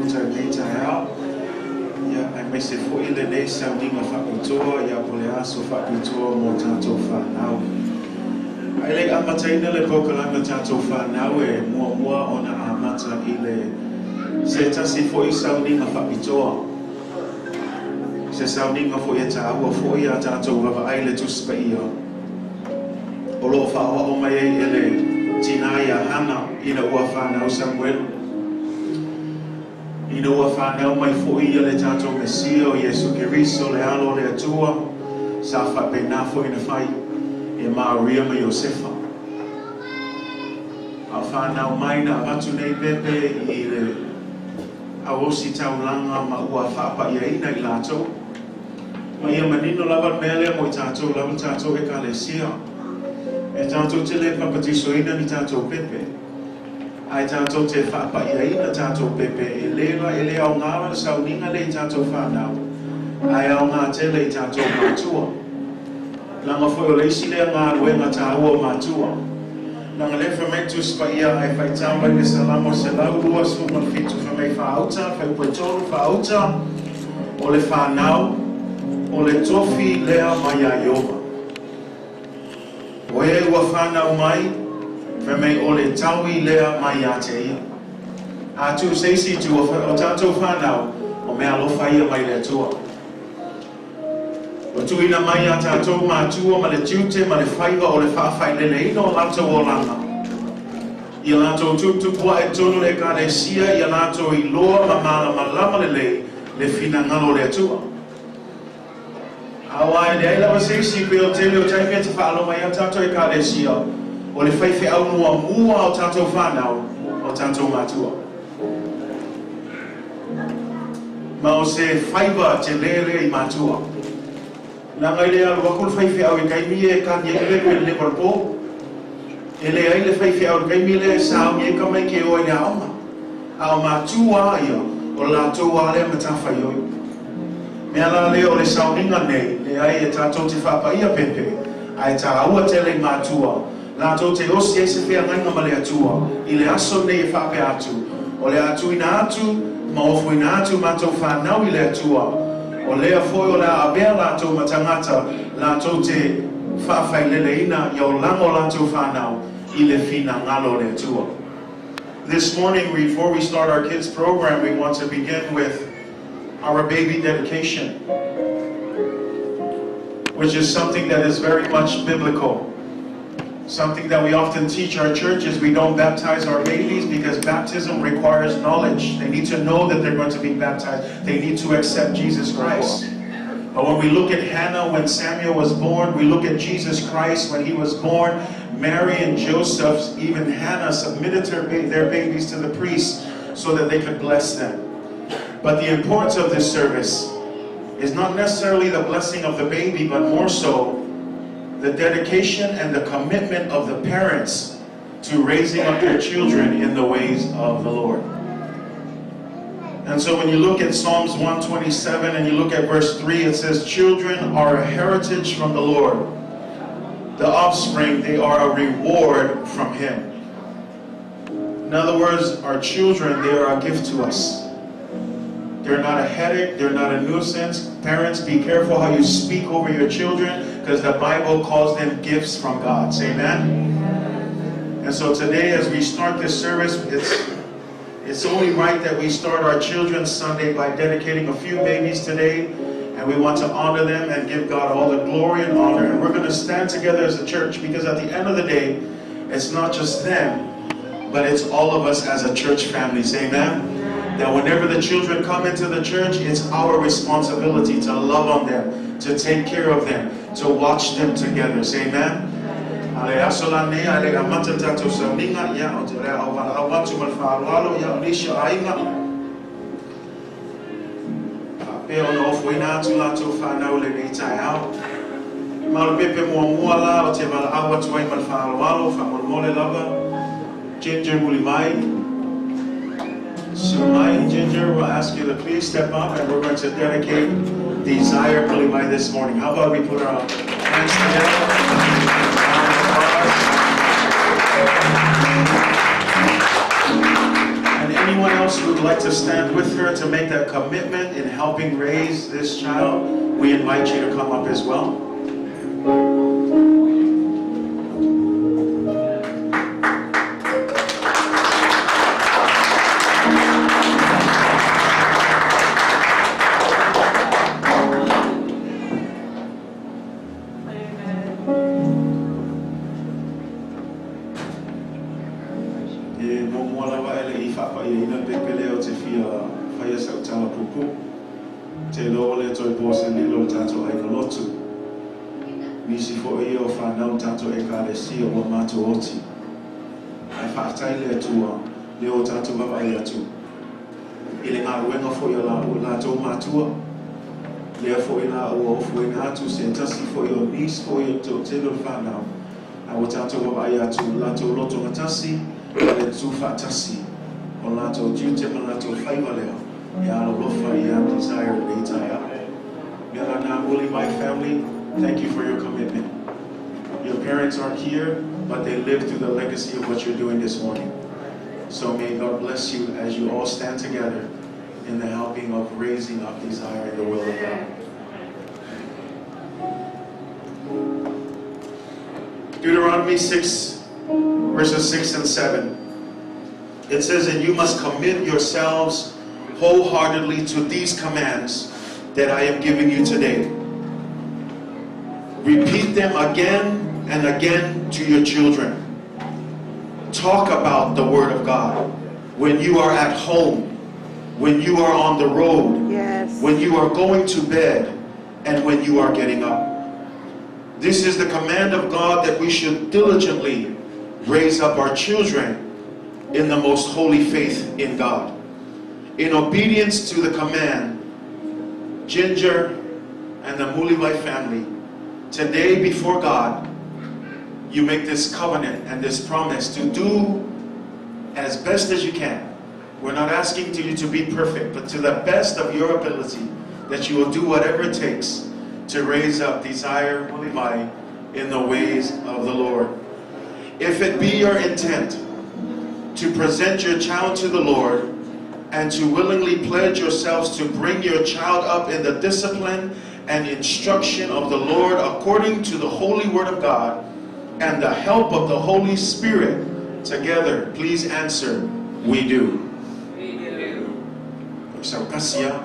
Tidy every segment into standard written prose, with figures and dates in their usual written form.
Maota i lenei taeao, ia, aemaise foi lenei sauniga faapitoa, ia, po o le aso faapitoa mo tatou fanau. Ae le i amataina le polokalame o tatou fanau e muamua ona amata i le se tasi foi sauniga faapitoa. Se sauniga foi e taua foi iā tatou vaavaai i le Tusi Paia o lo o faaoao mai ai e le tinā iā Hana ina ua fanau Samuelu. Ina ua fanau mai foi ia le tatou Mesia o Iesu Keriso le Alo o le Atua, sa faapena foi ona fai e Maria ma Iosefa. A o fanau mai na avatu nei pepe i le auositaulaga ma ua faapaiaina i latou. Ma ia manino lava le mea lea mo i tatou lava le tatou Ekalesia. E tatou te le papatisoina ni tatou pepe, ae tatou te faapaiaina tatou pepe e le la e le aoga la le sauniga lea i tatou fanau, ae aoga tele i tatou matua. Leaga foi o le isi lea galuega taua o matua. Leaga lea fai mai le Tusi Paia ae faitau mai le Salamo 127 fai mai faauta, fuaiupu e 3, faauta o le fanau o le tofi lea mai ia Ieova. O e ua fanau mai, fai mai o le taui lea mai ia te ia. A tuu se isi itu o tatou fanau, o meaalofa ia mai le Atua. Ua tuuina mai iā tatou matua ma le tiute ma le faiva o le faafaileleina o latou olaga, ia latou tuputupu ae totonu o le Ekalesia, ia latou iloa ma malamalama lelei le finagalo o le Atua. Aua e leai lava se isi, pei o le tele o taimi e te faalogo ai a tatou Ekalesia, o le faifeau muamua o tatou fanau, o tatou matua. Ma o se faiva telē lea i matua. Leaga e le alu atu le faifeau i taimi ia e kagi ai le pepe i le 9 o le po. E leai le faifeau i le taimi lea e sauni ai tamaiti e o ai i le aoga. A o matua lava ia, o le latou lava lea matafaioi. Mea la lea o le sauniga nei, leai e tatou te faapaia pepe, ae taua tele i matua, latou te osi ai se feagaiga ma le Atua i le aso lenei e faapea atu, O le a tuuina atu ma ofoina atu matou fanau i le Atua, o lea foi o le a avea latou ma tagata latou te faafaileleina ia olaga o latou fanau i le finagalo o le Atua. This morning, before we start our kids program, we want to begin with our baby dedication, which is something that is very much biblical. Something that we often teach our churches: we don't baptize our babies because baptism requires knowledge. They need to know that they're going to be baptized. They need to accept Jesus Christ. But when we look at Hannah when Samuel was born, we look at Jesus Christ when he was born, Mary and Joseph, even Hannah, submitted their babies to the priests so that they could bless them. But the importance of this service is not necessarily the blessing of the baby, but more so the dedication and the commitment of the parents to raising up their children in the ways of the Lord. And so when you look at Psalms 127 and you look at verse 3, it says, "Children are a heritage from the Lord. The offspring, they are a reward from Him." In other words, our children, they are a gift to us. They're not a headache. They're not a nuisance. Parents, be careful how you speak over your children because the Bible calls them gifts from God. Say amen. And so today, as we start this service, it's only right that we start our Children's Sunday by dedicating a few babies today. And we want to honor them and give God all the glory and honor. And we're going to stand together as a church because at the end of the day, it's not just them, but it's all of us as a church family. Say amen. That whenever the children come into the church, it's our responsibility to love on them, to take care of them, to watch them together. Say amen. A le aso lenei, a le amata tatou sauniga, ia, o te lea au valaau atu ma le faaaloalo, ia, o nisi o aiga. Faapea ona ofoina atu latou fanau lenei taeao. Ma o le pepe muamua la o te valaau atu ai ma le faaaloalo, faamolemole lava, Ginger Mulivai. Sumai Ginger, we'll ask you to please step up and we're going to dedicate Desire Mulivai this morning. How about we put our hands together? Round of applause. And anyone else who would like to stand with her to make that commitment in helping raise this child, we invite you to come up as well. E muamua lava e le i faapaiaina pepele o te fia faia sau tala puupuu. Te iloa le toe po se lilo o tatou aiga lotu. Nisi foi ia o fanau tatou ekalesia ua matou oti. Ae faafetai le Atua lea ua tatou vaavaai atu i le galuega foi a la latou matua. Lea foi la ua ofoina atu se tasi foi o nisi foi o le toatele o le fanau. Ae ua tatou vaavaai atu latou lotogatasi ma le tuufaatasi o latou tiute ma latou faiva lea e alolofa ia Desire lenei taeao. Mea la Mulivai family, thank you for your commitment. Your parents aren't here, but they live through the legacy of what you're doing this morning. So may God bless you as you all stand together in the helping of raising up Desire in the will of God. Deuteronomy 6, verses 6 and 7. It says, "And you must commit yourselves wholeheartedly to these commands that I am giving you today. Repeat them again and again to your children. Talk about the Word of God when you are at home, when you are on the road, Yes. when you are going to bed, and when you are getting up. This is the command of God, that we should diligently raise up our children in the most holy faith in God. In obedience to the command, Ginger and the Mulivai family, today before God, you make this covenant and this promise to do as best as you can. We're not asking to you to be perfect, but to the best of your ability, that you will do whatever it takes to raise up Desire Mulivai in the ways of the Lord. If it be your intent to present your child to the Lord and to willingly pledge yourselves to bring your child up in the discipline and instruction of the Lord according to the holy word of God and the help of the Holy Spirit, together, please answer, we do. We do.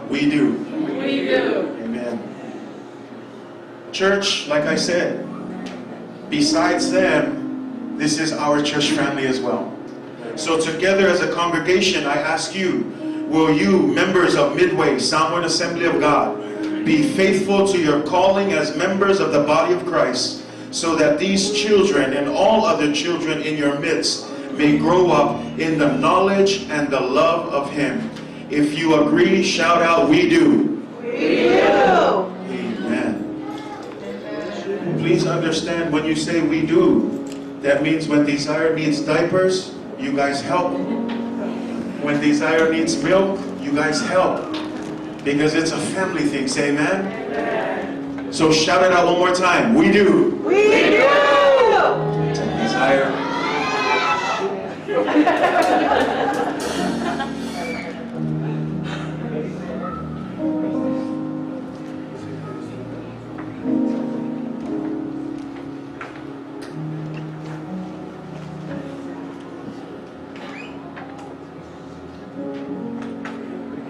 We do. We do. Amen. Church, like I said, besides them, this is our church family as well. So together as a congregation, I ask you, will you, members of Midway Samoan Assembly of God, be faithful to your calling as members of the body of Christ, so that these children and all other children in your midst may grow up in the knowledge and the love of Him? If you agree, shout out, we do. We do. Amen. Please understand, when you say we do, that means when Desire needs diapers, you guys help. When Desire needs milk, you guys help. Because it's a family thing. Say amen. Amen. So shout it out one more time. We do. We do. Desire.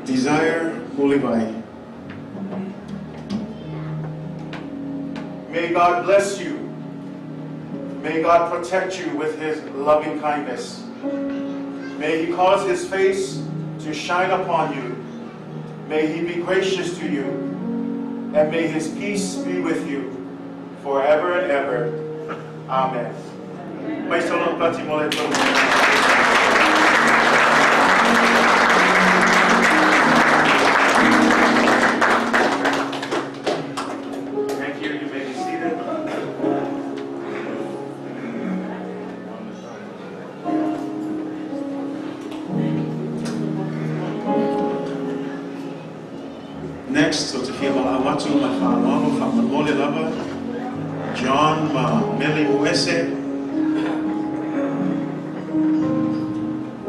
Desire Mulivai. May God bless you. May God protect you with His loving kindness. May He cause His face to shine upon you. May He be gracious to you. And may His peace be with you forever and ever. Amen. Thank you. You may be seated. Next, so te fia valaau atu ma faaaloalo faamolemole lava John ma Meli Uese.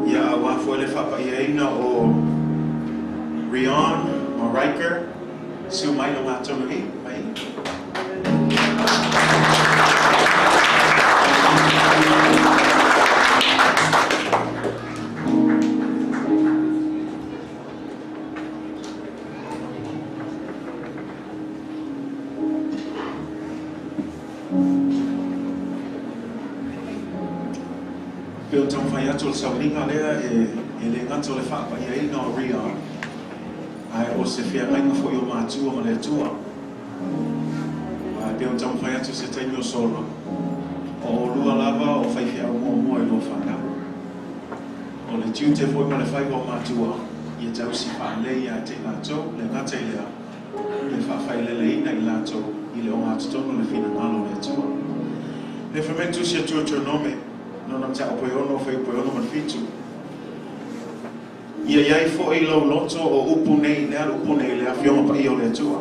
Ia auā foi le fa'apaiaina o Rion ma Riker siu mai le matou i mai. Pe o taumafai atu o le sauniga lea e le gata o le fa'apaiaina o Rion, ae o se feagaiga fo'i o matua ma le Atua. Ae pe o taumafai atu se taimi o sola, o olua lava o faifeau muamua i lua fanau. O le tiute fo'i ma le faiva o matua, ia tausi fa'alei ia te i latou, le gata i lea, le fa'afaileleina i latou i le ogatotonu le finagalo o le Atua. Le fai mai tusi a Tuaturnome, nona mataupu e 6 fuaiupu e 67. Ia iai fo'i lou loto o upu nei, le alu upu nei le afioga paia o le Atua.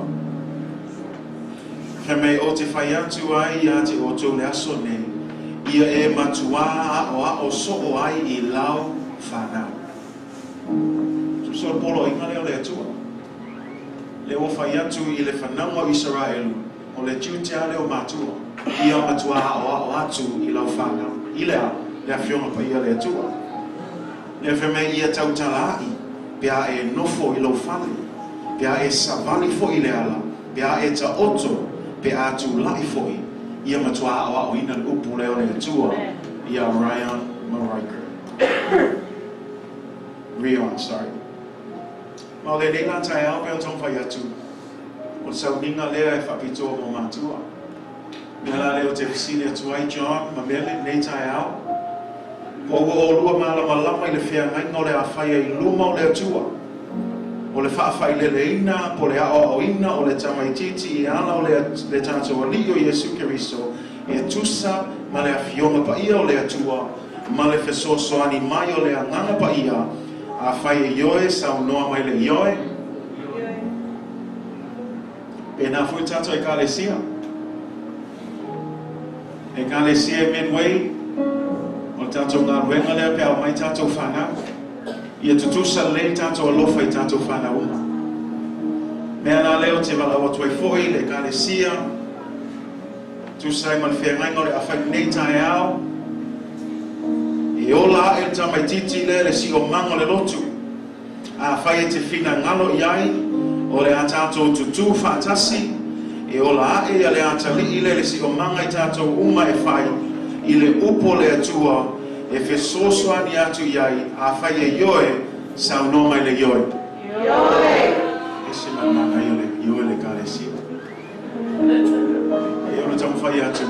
Fai mai o te fai atu ai ia te outou le aso nei, ia e matuā a'oa'o so'o ai i lau fanau. Tusa o le poloaiga lea o le Atua. Le ua fai atu i le fanauga o Isaraelu, o le tiute a lea o matua, ia matuā a'oa'o atu i lau fanau, i le a, le afioga paia le Atua. Le fai mai ia tautala'i, pe a e nofo i lou fale, pe a e savali fo'i le ala, pe a e ta'oto, pe a tula'i fo'i, ia matuā a'oa'oina le upu lea o le Atua, ia Ryan ma Riker. Rion, sorry. Ma o lenei la taeao pe o taumafai atu, o le sauniga lea e fa'apitoa mo matua. Mea la lea o te fesili atu ai John ma Mele nei taeao, po ua olua malamalama i le feagaiga o le afaia i luma o le Atua, o le fa'afaileleina po le a'oa'oina o le tamaititi i ala o le tatou Alii o Iesu Keriso e tusa ma le afioga paia o le Atua ma le fesoasoani mai o le Agaga Paia. Afai e ioe, saunoa mai le ioe. Pe na fo'i tatou ekalesia. Ekalesia e Medway, o le tatou galuega lea pe aumai tatou fanau. Ia tutusa lelei tatou alofa i tatou fanau uma. Mea la lea o te valaau atu ai fo'i le ekalesia, tusa ai ma le feagaiga o le afai nei taeao, e ola a'e le tamaititi lea le si'omaga o le lotu. Afai e te finagalo i ai, o le a tatou tutū fa'atasi, e ola a'e ia le atali'i lea le si'omaga i tatou uma e fai, i le upu o le Atua, e fesoasoani atu i ai, afai e ioe, saunoa mai le ioe. Ioe. Ese ma le manaia o le ioe le ekalesia. E ono taumafai atu,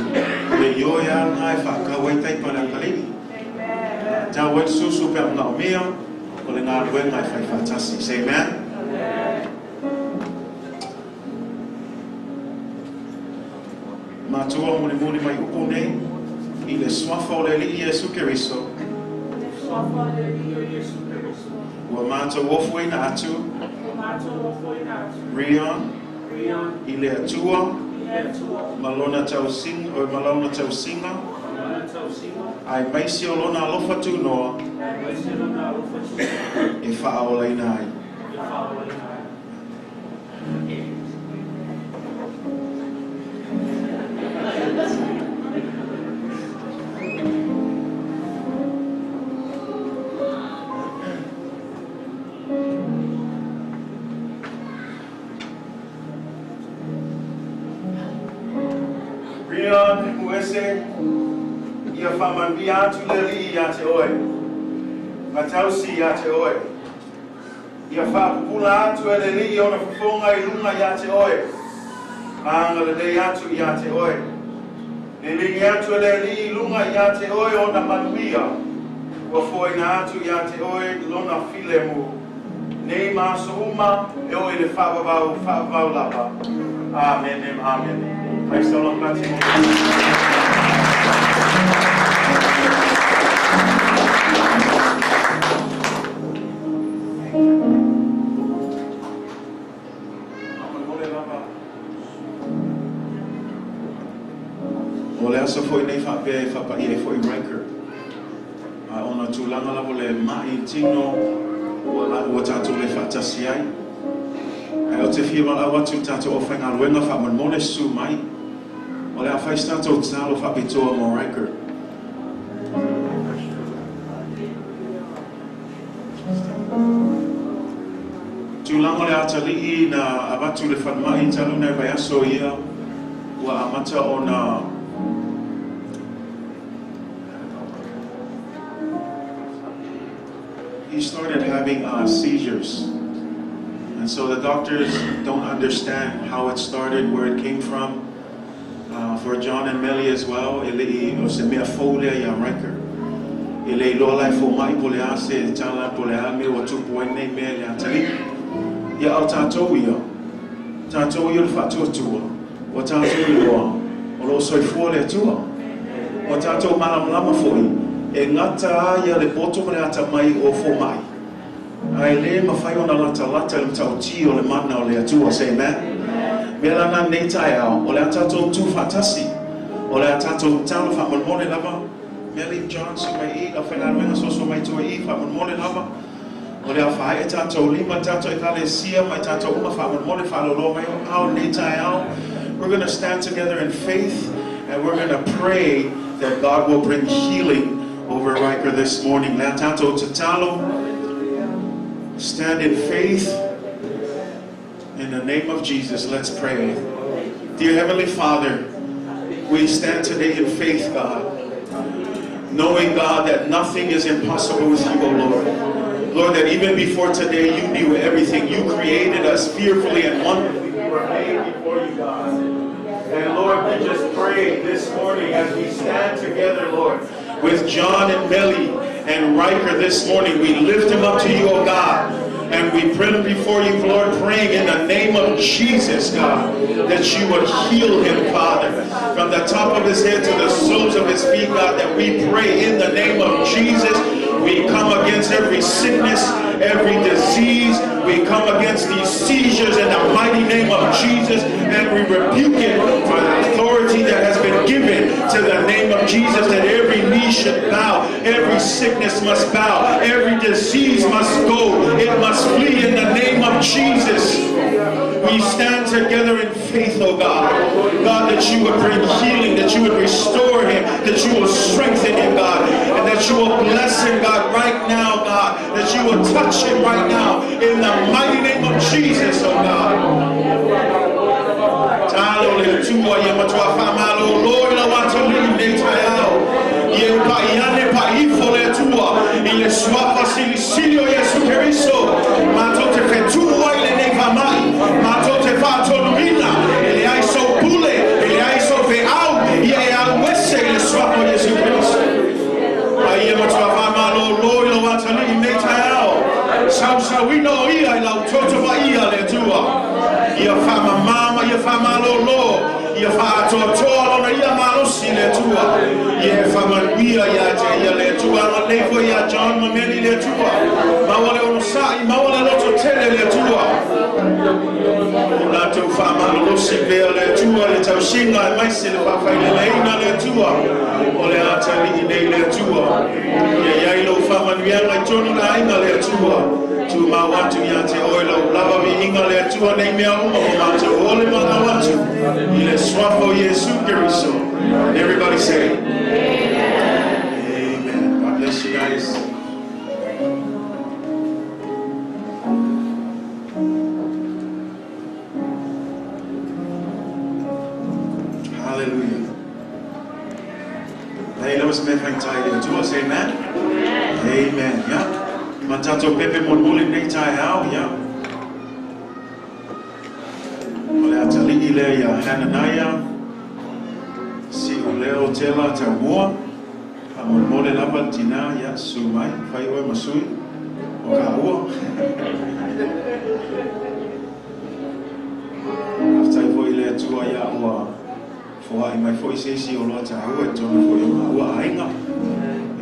le ioe a lena e fa'akau ai taipa le atalii. Tau ai le susu pe a mana'omia, o le galuega e fai fa'atasi. Say amen. Matua mulimuli mai upu nei, i le suafa o le Alii Iesu Keriso, ua matou ofoina atu, Rion, i le Atua, ma lona tausiga, o ma lona tausiga, aemaise o lona alofa tunoa, e fa'aolaina ai. Rion, uese, ia fa'amanuia atu le Alii iā te oe, ma tausi iā te oe. Ia fa'apupula atu e le Alii ona fofoga i luga iā te oe, ma agalelei atu iā te oe. Liligi atu e le Alii i luga iā te oe ona manuia, ua foaina atu iā te oe lona filemu, nei ma aso uma e oo i le fa'avavau fa'avavau lava. Amene ma amene. Mai sauloga mo. Faamolemole lava. O le aso fo'i nei fa'apea e fa'apaia ai fo'i Riker. A Ona o tulaga lava o le ma'i i le tino ua tatou le faatasi ai. Ae ou te fia valaau atu i le tatou aufaigaluega faamolemole susu mai. O le a fai se tatou tatalo faapitoa mo Riker. Tulaga o le atalii na avatu i le falemai talu nai vaiaso ia, ua amata ona He started having seizures. And so the doctors don't understand how it started, where it came from. For John and Melly as well, e le i o se mea fou lea iā Riker. E le iloa la e fomai po o le a se tala po o le a le mea ua tupu ai lenei mea i le atalii. Ia a o tatou ia, tatou ia o le faatuatua, ua tatou iloa o lo o soifua le Atua. Ua tatou malamalama foi, e gata lava ia le poto ma le atamai o fomai, ae le mafai ona latalata i le matautia o le mana o le Atua. Say amen. Mea la na nei taeao, o le a tatou tu faatasi, o le a tatou tatalo faamolemole lava. Meli John susu mai i i, aufaigaluega soso mai tua i i faamolemole lava. O le a faaee tatou lima, tatou Ekalesia ma i tatou uma faamolemole faaloloa mai o ao i lenei taeao. We're gonna stand together in faith and we're gonna pray that God will bring healing over Riker this morning. Le a tatou tatalo, stand in faith in the name of Jesus. Let's pray. Dear Heavenly Father, we stand today in faith, God, knowing, God, that nothing is impossible with you, O Lord. Lord, that even before today, you knew everything. You created us fearfully and wonderfully. We were made before you, God. And Lord, we just pray this morning as we stand together, Lord, with John and Melly and Riker this morning. We lift him up to you, O God. And we pray before you, Lord, praying in the name of Jesus, God, that you would heal him, Father, from the top of his head to the soles of his feet, God, that we pray in the name of Jesus. We come against every sickness, every disease. We come against these seizures in the mighty name of Jesus, and we rebuke it by the authority that has been given to the name of Jesus, that every knee should bow, every sickness must bow, every disease must go. It must flee in the name of Jesus. We stand together in faith, oh God. God, that you would bring healing, that you would restore him, that you will strengthen him, God, and that you will bless him, God, right now, God, that you will touch him right now in the mighty name of Jesus, oh God. Talo le Atua ia matua faamalōlō i lau atalii i lenei taeao. Ia e pa'i ane pa'i ifo le Atua i le Suafa Silisili o Iesu Keriso. Matou te fetu'u ai i lenei faama'i, matou te faatonuina, e leai sou pule, e leai sou feau, ia e alu ese i le Suafa o Iesu Keriso. A ia matua faamalōlō i lou atalii i lenei taeao, sausauina o ia i lau toto paia le Atua. Ia faamamā ma ia faamalōlō, ia faaatoatoa lona ia malosi le Atua. Ia e faamanuia ia te ia le Atua, agalelei foi ia John ma Meli le Atua. Maua le onosai, maua le loto tele le Atua. O latou faamalolosi pea le Atua i le tausiga aemaise le faafaileleina le Atua o le atalii nei le Atua. Ia i ai lou faamanuiaga i tonu le aiga le Atua. Tumau atu ia te oe lau lava viiga le Atua nei mea uma mo matou ole malau atu i le Suafa o Iesu Keriso. And everybody say, Amen. Amen. God bless you guys. Hallelujah. Hey, lava se mea faigata i le Atua. Say amen. Amen. Yeah. Ma tatou pepe molimoli lenei taeao. Yeah. O le atalii lea ia Hananiah, Si'uleo Tela Taumua. Faamolemole lava le tina, ia, susu mai, fai oe ma sui o kāua. Faafetai foi i le Atua ia ua foai mai foi se isi o loa tāua i totonu foi o māua aiga.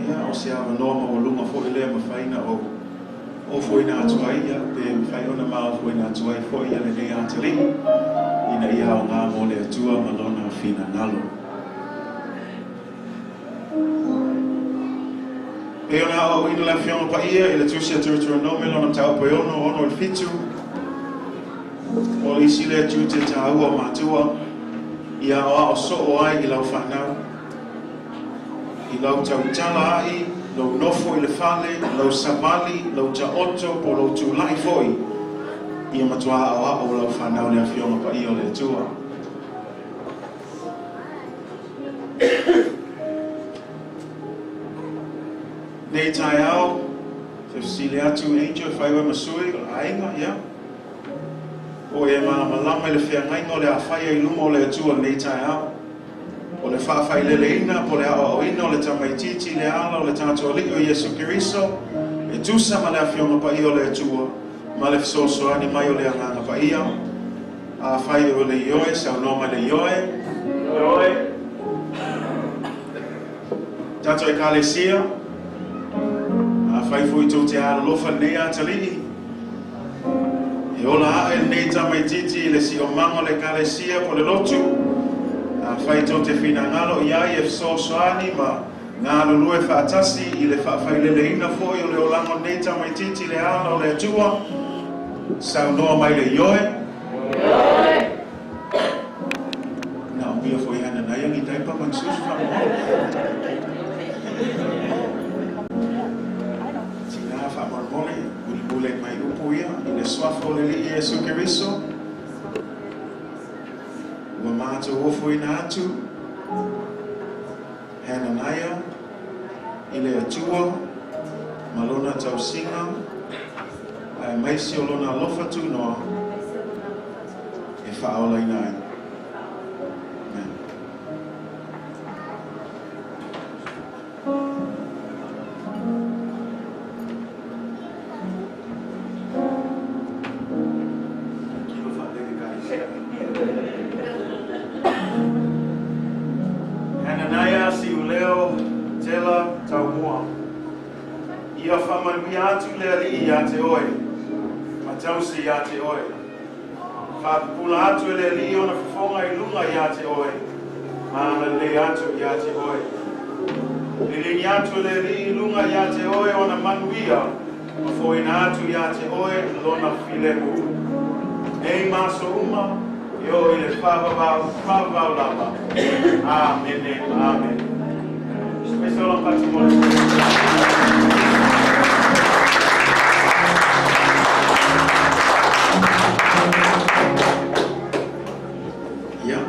Ia, o se avanoa maualuga foi lea mafai na ou ofoina atu ai, ia, pe mafai ona ma ofoina atu ai foi ia lenei atalii ina ia aoga mo le Atua ma Lona finagalo. E ona aoaoina le Afioga Paia i le Tusi a Teuteronome lona mataupu e 6, 6 i le 7, o le isi lea tiute taua o matua, ia aoao soo ai i lau fanau, i lau tautala ai, lou nofo i le fale, lau savali, lau taoto, po o lou tulai foi, ia matua aoao lau fanau i le Afioga Paia o le Atua. Nei taeao, te fesili atu Angel e fai oe ma sui o le aiga, ia. O e malamalama i le feagaiga o le a faia i luma o le Atua lenei taeao. O le faafaileleina po o le aoaoina o le tamaitiiti i le ala o le tatou Alii o Iesu Keriso, e tusa ma le Afioga Paia o le Atua, ma le fesoasoani mai o le Agaga Paia. Afai o le ioe, saunoa mai le ioe. Ioe. Tatou Ekalesia, afai foi tou te alolofa i lenei atalii, e ola ae lenei tamaitiiti i le siomaga o le Ekalesia po o le lotu, afai tou te finagalo i ai e fesoasoani ma galulue faatasi i le faafaileleina foi o le olaga o lenei tamaitiiti i le ala o le Atua, saunoa mai le ioe. Ioe. Na o mia foi Hananaia ni taipa ma susu whakamole. Tina whakamole, mulimule mai upu ia, i le suafa o le Alii Iesu Keriso, ua mātou ofoina atu, Hananaia, i le Atua, ma lona tausiga, aemaise o lona alofa tunoa, e faaolaina ai. Amen. Kilo whaalele kai. Hananaia Siuleo Tela Taumua. Ia whaamanuia atu le Alii ia te oe, ma tausi ia te oe. Faapupula atu e le Alii ona fofoga i luga ia te oe, ma agalelei atu ia te oe. Liligi atu e le Alii i luga ia te oe ona manuia, ma foina atu ia te oe lona filemu. Nei ma aso uma, e oo i le faavavau, faavavau lava. Amene, amene. Aemaise o lau pati mo le. Yeah.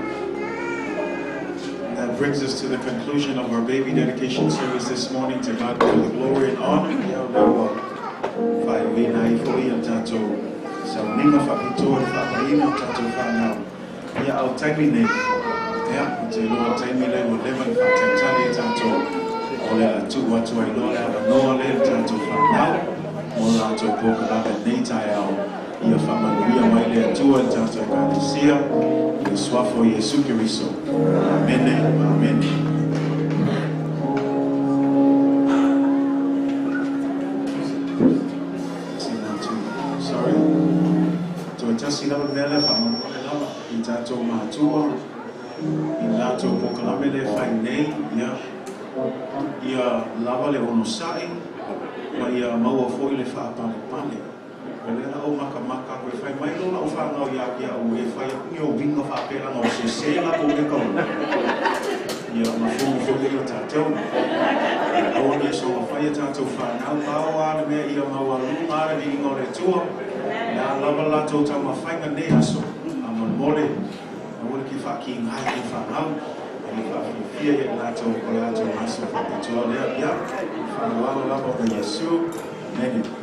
That brings us to the conclusion of our baby dedication service this morning. To God be the glory and honor. Ia o lea ua faaiuina ai foi a tatou sauniga faapitoa i le faapaina o tatou fanau. Ia, a o le taimi nei, ia, ou te iloa o le taimi lea ua leva ona faatalitali ai tatou, o le a tuu atu ai loa le avanoa lea i le tatou fanau mo le latou polokalame i lenei taeao. Ia faamanuia mai le Atua i le tatou Ekalesia, i le Suafa o Iesu Keriso. Amene, amene. Sorry. Toe tasi lava le mea lea faamolemole lava i tatou matua i le latou polokalame lea e fai nei, ia, ia lava le onosai ma ia maua foi le faapalepale. O lea la ou makamaka aku e fai mai loa lau fanau ia te au e fai aku ni ou uiga faapea leaga ua sese latou mea taua. Ia ma fono foi lea o tatou. Aua ne i soona fai a tatou fanau pao a le mea ia maualuga a le viiga o le Atua. Le a lava le latou taumafaiga i lenei aso, faamolemole, aua le ke faakiga i tou fanau, a ia faafiafia ia i latou o le latou aso faapitoa lea. Ia, faaaloalo lava ona Iesu. Amene.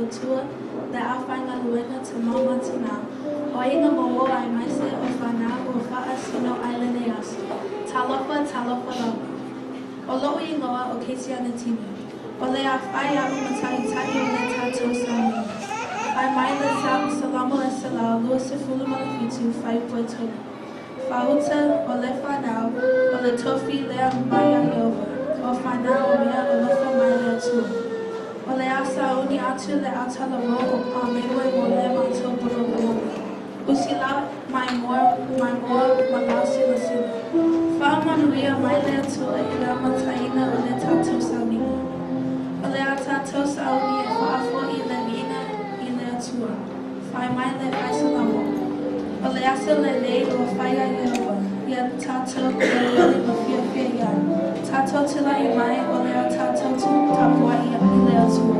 faletua, le aufaigaluega, tama ma tina, o aiga ma uo aemaise o fanau ua faasino ai lenei aso. Talofa, talofa lava. O lo'u igoa o Kesiana Timi. O le a fai a'u ma ta'ita'i o le tatou sauniga. Fai mai le Salamo e 127 fuaiupu e 3. Fauta o le fanau, o le tofi lea mai ia Ieova, o fanau o mea alofa mai le Atua. O le a sauni atu le autalavou o pameue mo le matou polokalame. Usilau maimoa maimoa ma lau silasila. Faamanuia mai le Atua i le amataina o le tatou sauniga. O le a tatou sauni e faafo'i le viiga i le Atua. Fai mai le Fai Salamo. O le aso lenei ua faia e Ieova, ia tatou felieli ma fiafia i ai. Tatou tula'i mai, o le a tatou tapua'i i le Atua.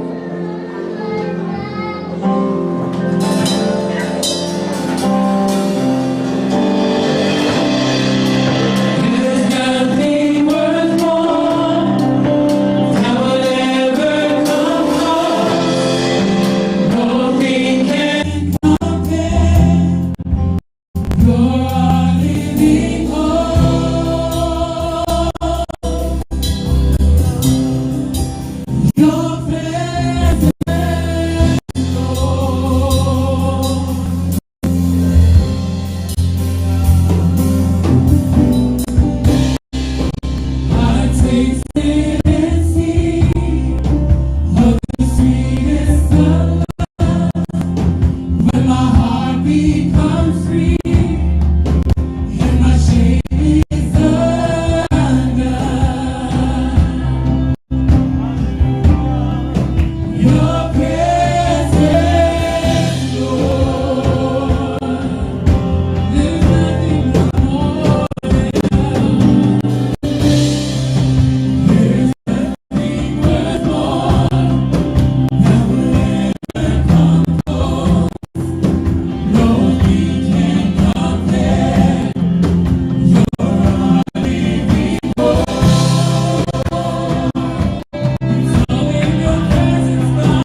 There's nothing worth more that will ever come close. Nothing can compare. You're our living hope. Your presence, Lord. I tasted and seen of the sweetest of love. When my heart becomes free and my shame is undone. Your presence, Lord. There's nothing more There's nothing worth more that will ever come close. Nothing can compare. You're our living hope. It's all in your presence, God.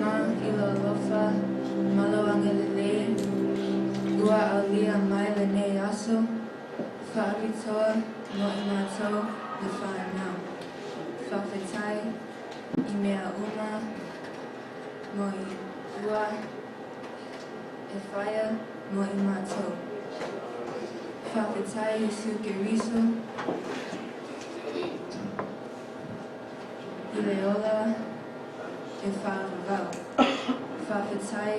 Tama i lou alofa ma lou agalelei ua aulia mai lenei aso, faapitoa mo i matou le fanau. Faafetai i mea uma mo i ua e faia mo i matou. Faafetai Iesu Keriso i le ola e faavavau. Faafetai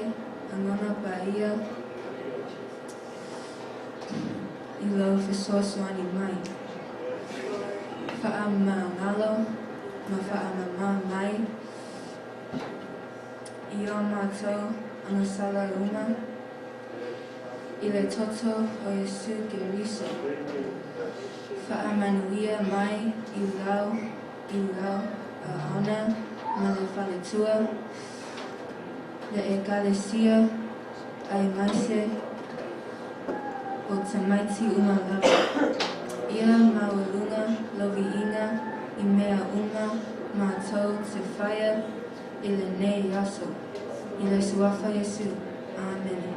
Agaga Paia i lou fesoasoani mai. Faamagalo ma faamama mai i o matou agasala uma i le toto o Iesu Keriso. Faamanuia mai i lau i lau auauna ma le faletua, le Ekalesia aemaise o tamaiti uma lava. Ia maualuga lou viiga i mea uma matou te faia i lenei aso. I le Suafa Iesu. Amene.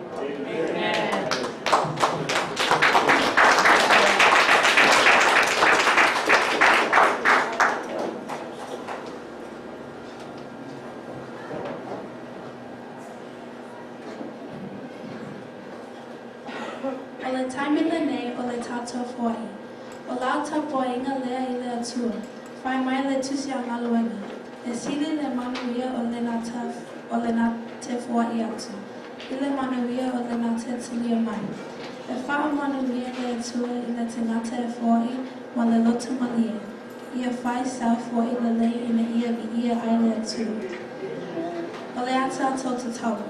O le taimi lenei o le tatou foai. O lau tapuaiga lea i le Atua. Fai mai le Tusi a Galuega, E sili le manuia o le o le na te foai atu, i le manuia o le na te talia mai. E faamanuia le Atua i le tagata e foai ma le loto malie. Ia fai sau foai lelei ina ia viia ai le Atua. O le a tatou tatalo.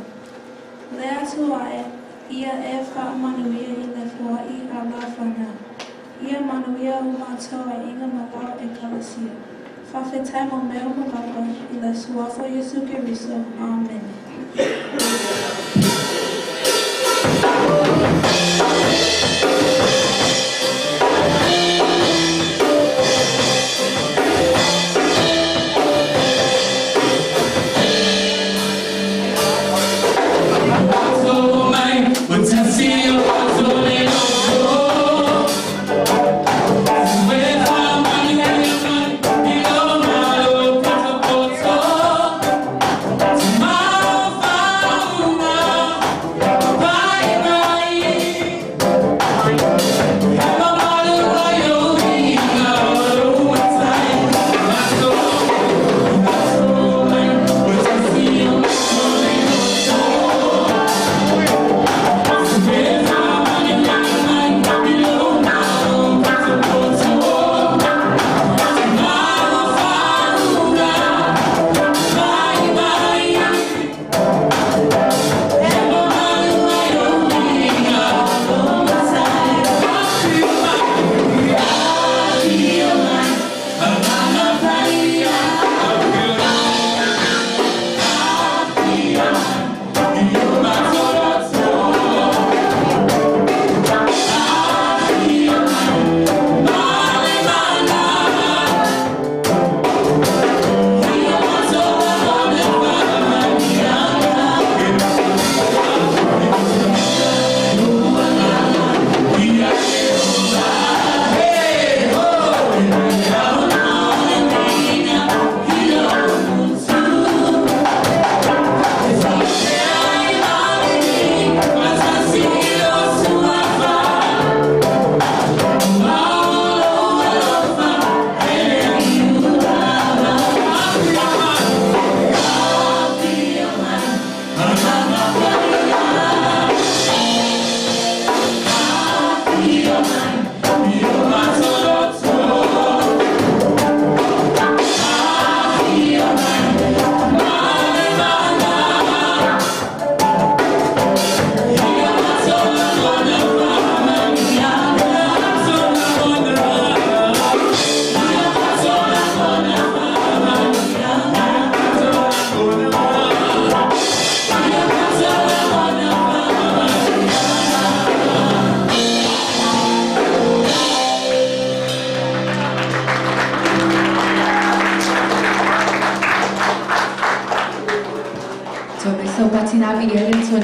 Le Atua e, ia e faamanuia i le foai a lau fanau. Ia manuia o matou aiga ma lau Ekalesia. Faafetai mo mea uma lava, i le Suafa o Iesu Keriso. Amene. So patinavi ele to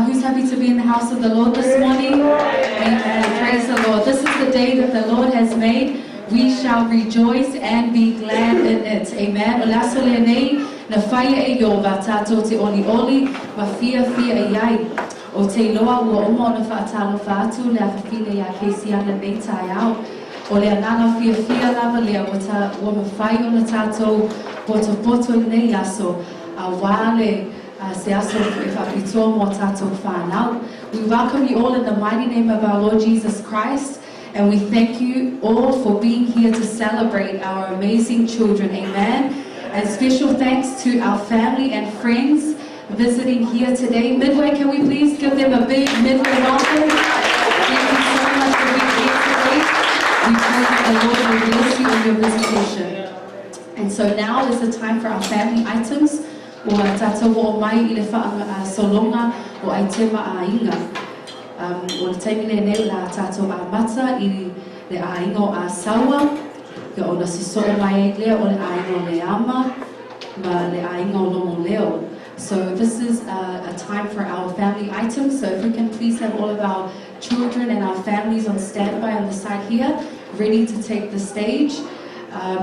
Who's happy to be in the house of the Lord this morning? Amen. Praise the Lord. This is the day that the Lord has made. We shall rejoice and be glad in it. Amen. O le aso lenei, na whaia e Iova tātou te oli oli, ma fia fia e iai. O te iloa ua uma ona whaatalo whaatu le afafine ia Casey ana nei tai au. O le anana fia fia lava lea ua mawhai ona tātou poto poto nei aso. A wāle se aso e whapitoa mō tātou whānau. We welcome you all in the mighty name of our Lord Jesus Christ. And we thank you all for being here to celebrate our amazing children. Amen. And special thanks to our family and friends visiting here today. Midway, can we please give them a big Midway welcome? Thank you so much for being here today. We pray that the Lord will bless you in your visitation. And so now is the time for our family items. Ua tātou o mai i le wha solonga o ai tema a inga. O le taimi le nei la tātou a mata i le a inga o a saua. Ia ona soso o mai lea o le a inga o le ama ma le a inga o lomo leo. So this is a time for our family items. So if we can please have all of our children and our families on standby on the side here, ready to take the stage.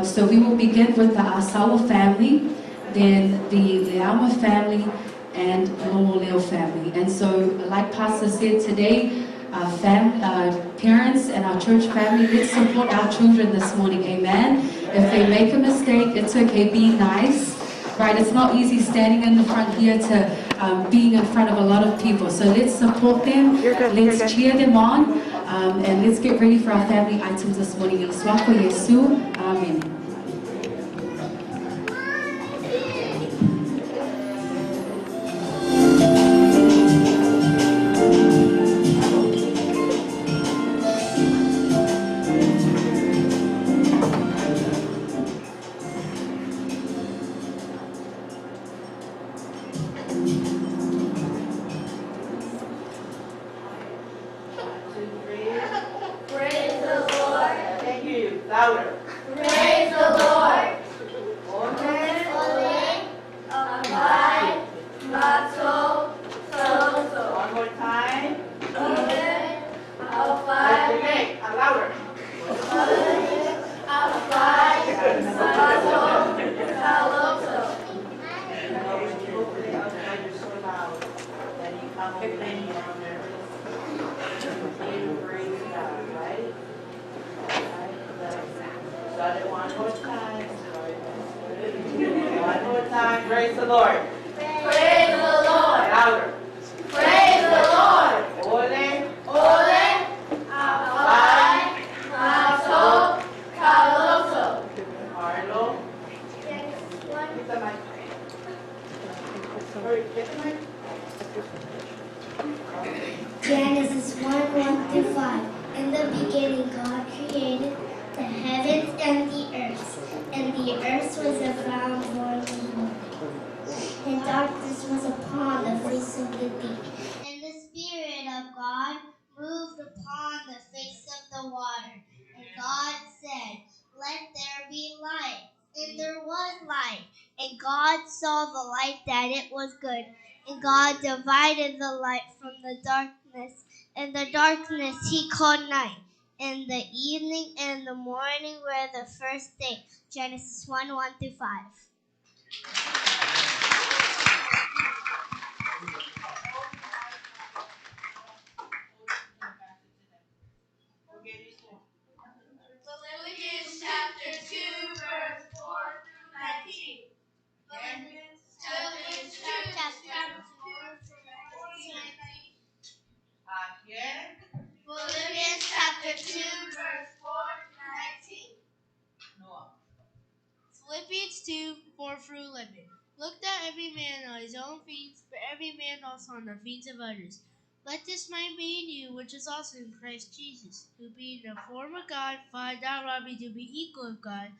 So we will begin with the Asawa family, then the Leama family, and Lomoleo family. And so, like Pastor said today, our parents and our church family, let's support our children this morning, amen? If they make a mistake, it's okay, be nice, right? It's not easy standing in the front here to being in front of a lot of people. So let's support them, let's cheer them on, and let's get ready for our family items this morning. Yesuako Yesu, amen. Praise the Lord. Praise the Lord. Louder. Praise the Lord. Ole. Ole. Apai. Mato. Kaloto. Carlo. Get the mic. Hurry, get the mic. Genesis 1:1-5. In the beginning, God created the heavens and the earth, and the earth was a round void, and darkness was upon the face of the deep. And the Spirit of God moved upon the face of the water. And God said, "Let there be light." And there was light. And God saw the light that it was good. And God divided the light from the darkness. And the darkness he called night. And the evening and the morning were the first day. Genesis 1:1-5. Philippians chapter 2, verse 4 through 19. Philippians chapter 2, verse 4 through 19. Here. Philippians chapter 2, verse 4 through 19. Noah. Philippians 2, 4 through 11. Look that every man on his own things, but every man also on the things of others. Let this mind be in you, which is also in Christ Jesus, who being in the form of God, thought not robbery to be equal with God,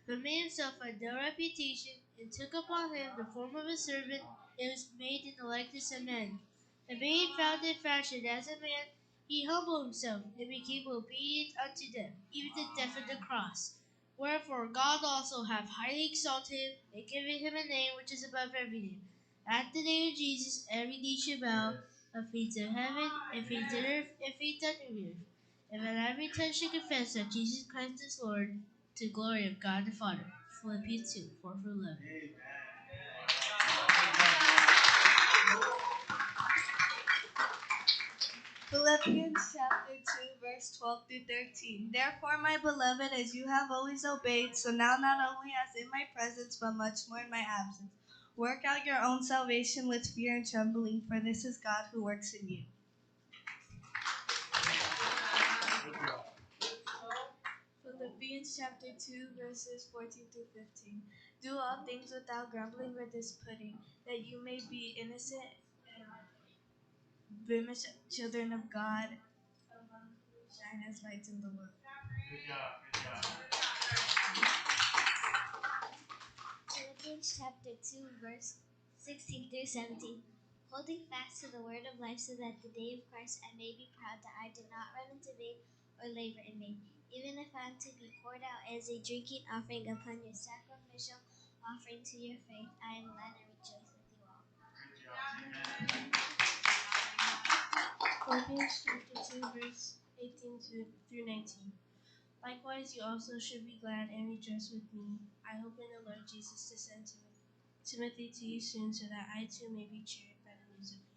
but made himself of no reputation, and took upon him the form of a servant, and was made in the likeness of men. And being found in fashion as a man, He humbled himself and became obedient unto death, even the death of the cross. Wherefore God also hath highly exalted him, and given him a name which is above every name. At the name of Jesus every knee shall bow, of things in heaven, and things in earth, and things under the earth. And that every tongue should confess that Jesus Christ is Lord, to the glory of God the Father. Philippians 2, 4 through 11. Philippians chapter 2, verse 12 through 13. Therefore, my beloved, as you have always obeyed, so now not only as in my presence, but much more in my absence, work out your own salvation with fear and trembling, for this is God who works in you. Philippians chapter 2, verses 14 through 15. Do all things without grumbling or disputing, that you may be innocent and blemished children of God, among whom shine as lights in the world. Good job, good job. Philippians chapter 2, verse 16 through 17. Holding fast to the word of life, so that the day of Christ I may be proud that I did not run into vain or labor in vain. Even if I am to be poured out as a drinking offering upon your sacrificial offering to your faith, I am glad and rejoice with you all. Philippians chapter 2, verse 18 through 19. Likewise, you also should be glad and rejoice with me. I hope in the Lord Jesus to send Timothy to you soon, so that I too may be cheered by the news of you.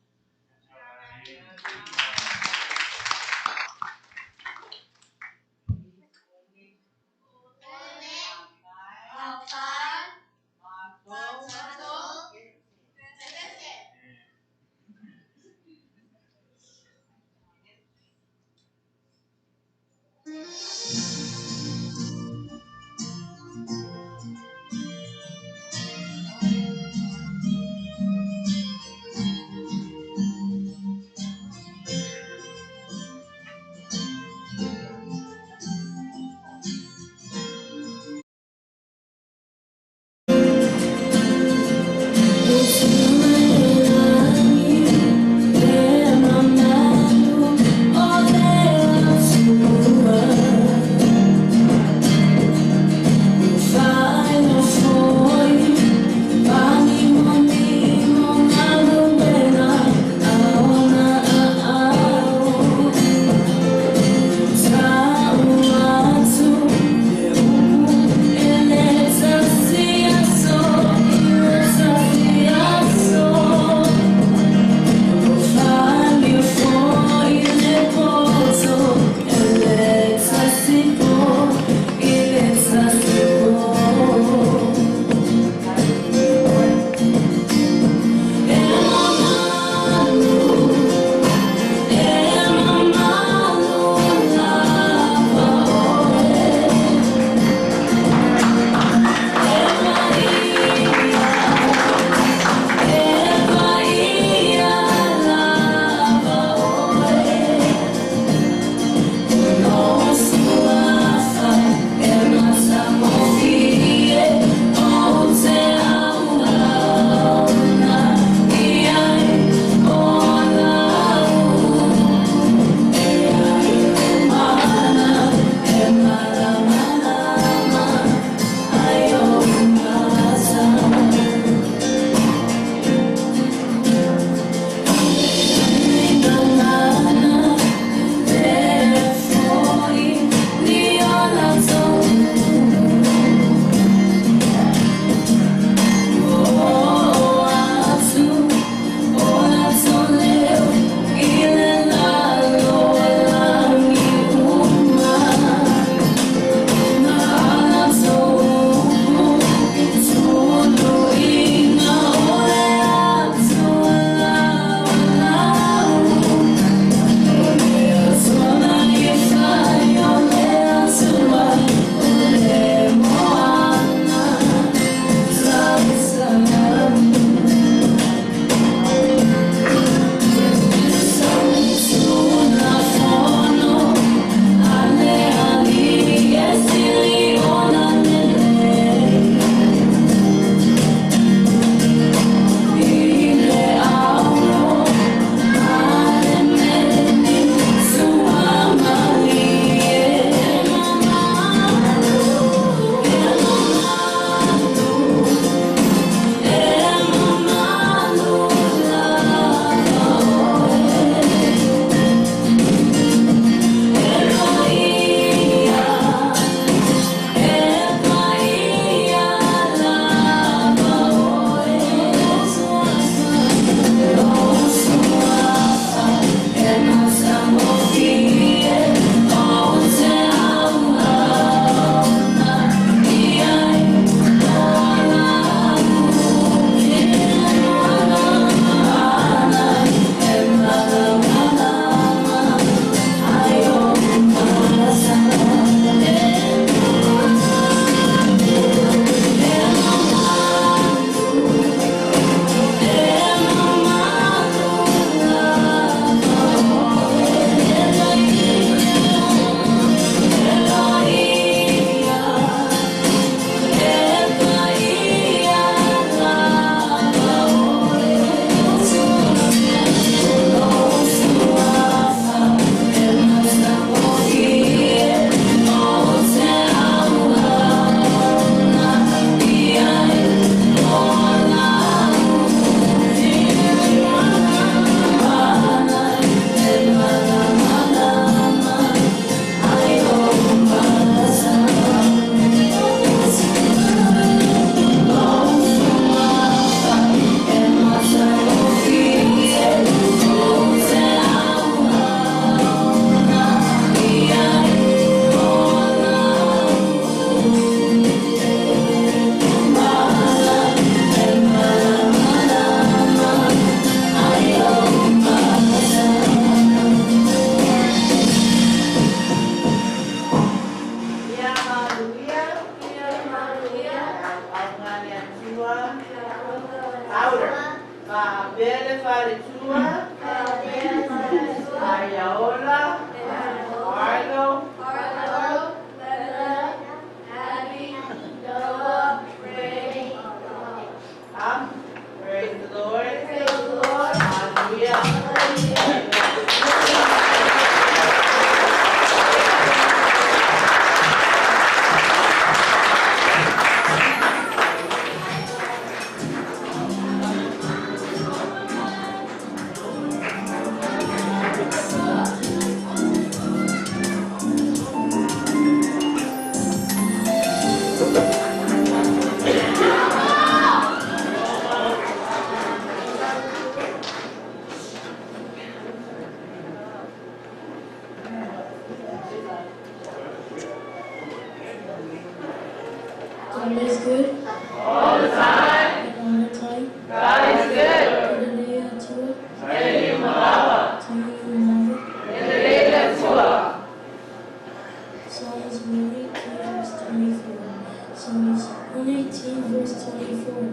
Faletua. Ayaola. Arlo. Arlo, Bella, Abby, Noah, Ray. Praise the Lord. Praise the Lord. Hallelujah. God is good. All the time. And all the time. God is good. Psalms 118 verse 24. Psalms 118 verse 24.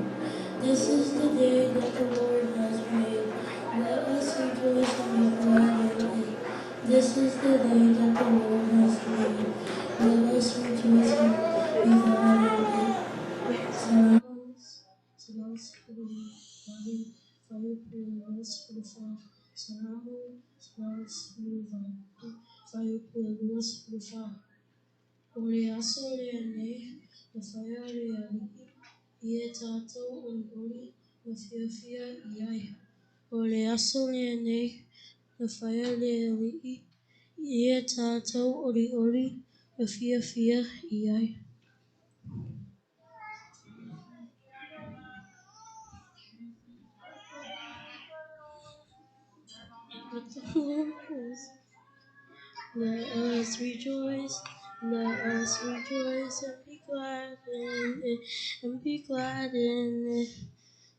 This is the day that the Lord has made. Let us rejoice and be glad in it. This is the day that the Lord has made. Let us rejoice and be glad in it. Psalms 145. O le aso lea nei, na whaia le alii, i e tātou ori ma whiawhia i ai. O le aso lea nei, na whaia le alii, i e tātou ori ma whiawhia i ai. Let us rejoice, let us rejoice and be glad in it, and be glad in it.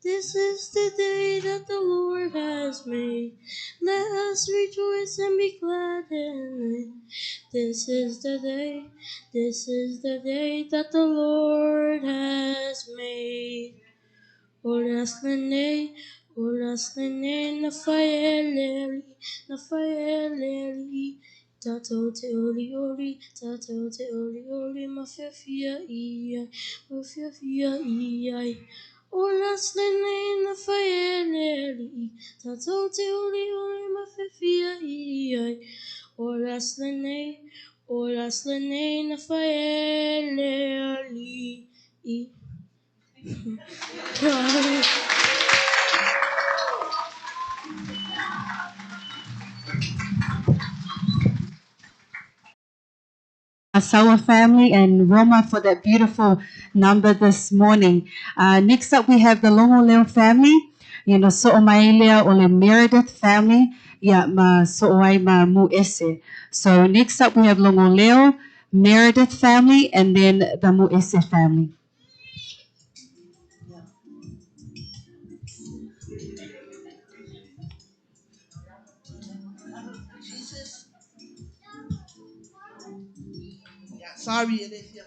This is the day that the Lord has made. Let us rejoice and be glad in it. This is the day, this is the day that the Lord has made. O lene, na faeleli, tato te ori ori, tato te ori ori, ma fiafia iai, ma fiafia iai. O lene, na faeleli, tato te ori ori, ma fiafia iai. O lene, na faeleli. Sawa family and Roma for that beautiful number this morning. Next up we have the Longoleo family, you know, So'omailea o le Meredith family, ya ma so'oai ma Mu'ese. So next up we have Longoleo, Meredith family, and then the Mu'ese family. Jesus. Yeah, sorry, Alicia.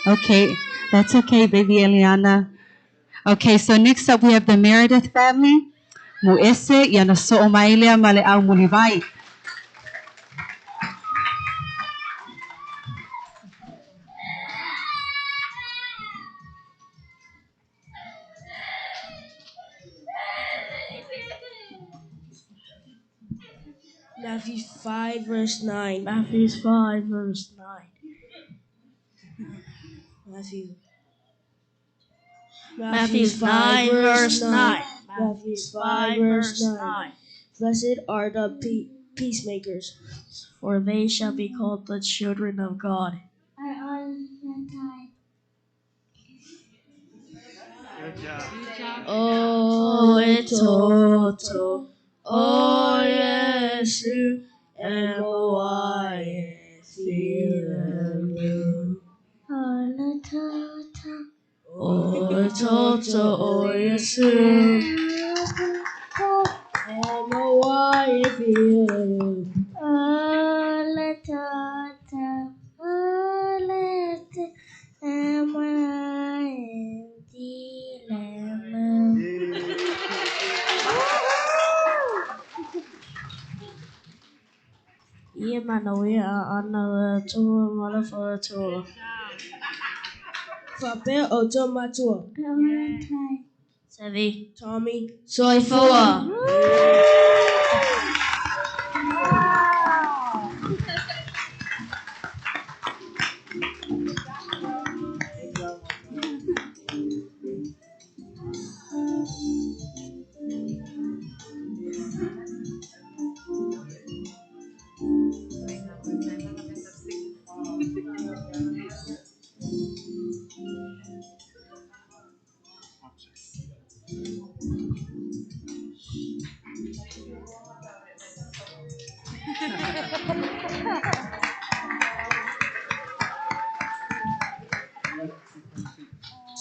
Okay, that's okay, baby Eliana. Okay, so next up we have the Meredith family. Mu'ese, yana so'omailea male au mulivai. Matthew 5 verse 9. Matthew 5 verse 9. Matthew 5 verse 9. Matthew 5 verse 9. Blessed are the peacemakers, for they shall be called the children of God. Oh, toto, oh, Yesu, M-O-I-F-E-L-U. O toto o Yesu. Ole tata, ole te, Ia manawia a ana le Atua ma le Faletua. Faapea outou matua. Sevi. Tommy. Soifua.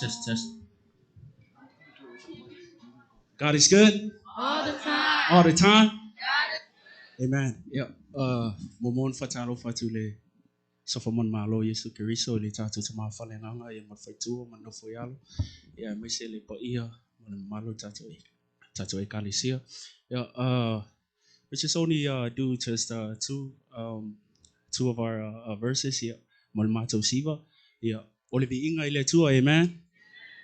Test, test. God is good. All the time. All the time. Amen. Yeah. Momon fatalo fatule. Sofomon malo Yesu Keriso le tatu tama falenanga ia mafaitua manofo yalo. Yeah, mese le paia malo tatu tatu ekalisia. Yeah, we just only do just two of our verses here. Malmato Siva. Yeah. Olivi inga ile tua, amen.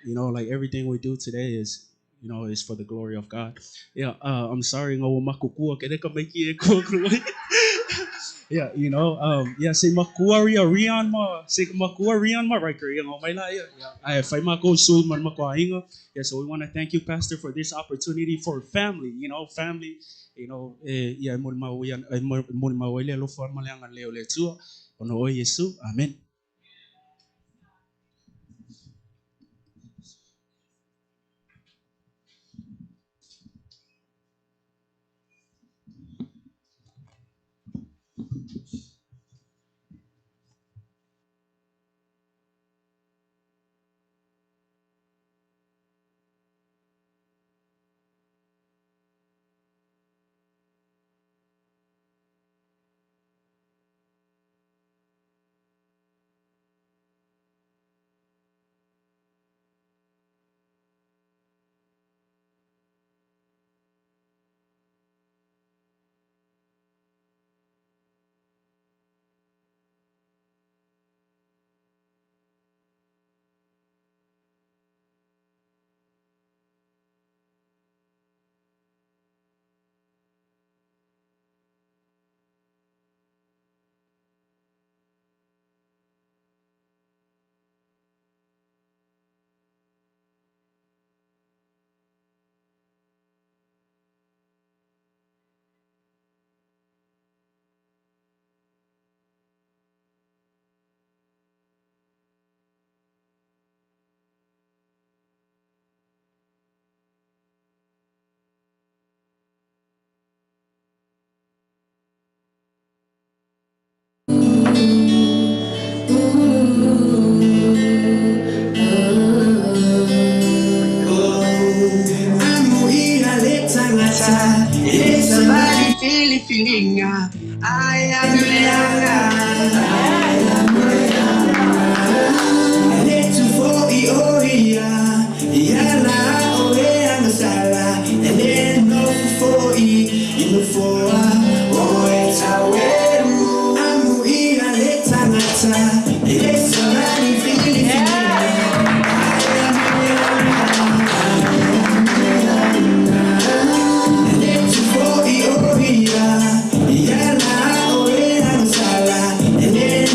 You know, like everything we do today is, you know, is for the glory of God. Yeah, I'm sorry, yeah, you know, yeah, say makuaria rian ma, say makuarian ma, right? Yeah, so we want to thank you, Pastor, for this opportunity for family, you know, family, you know, yeah, amen. Yeah.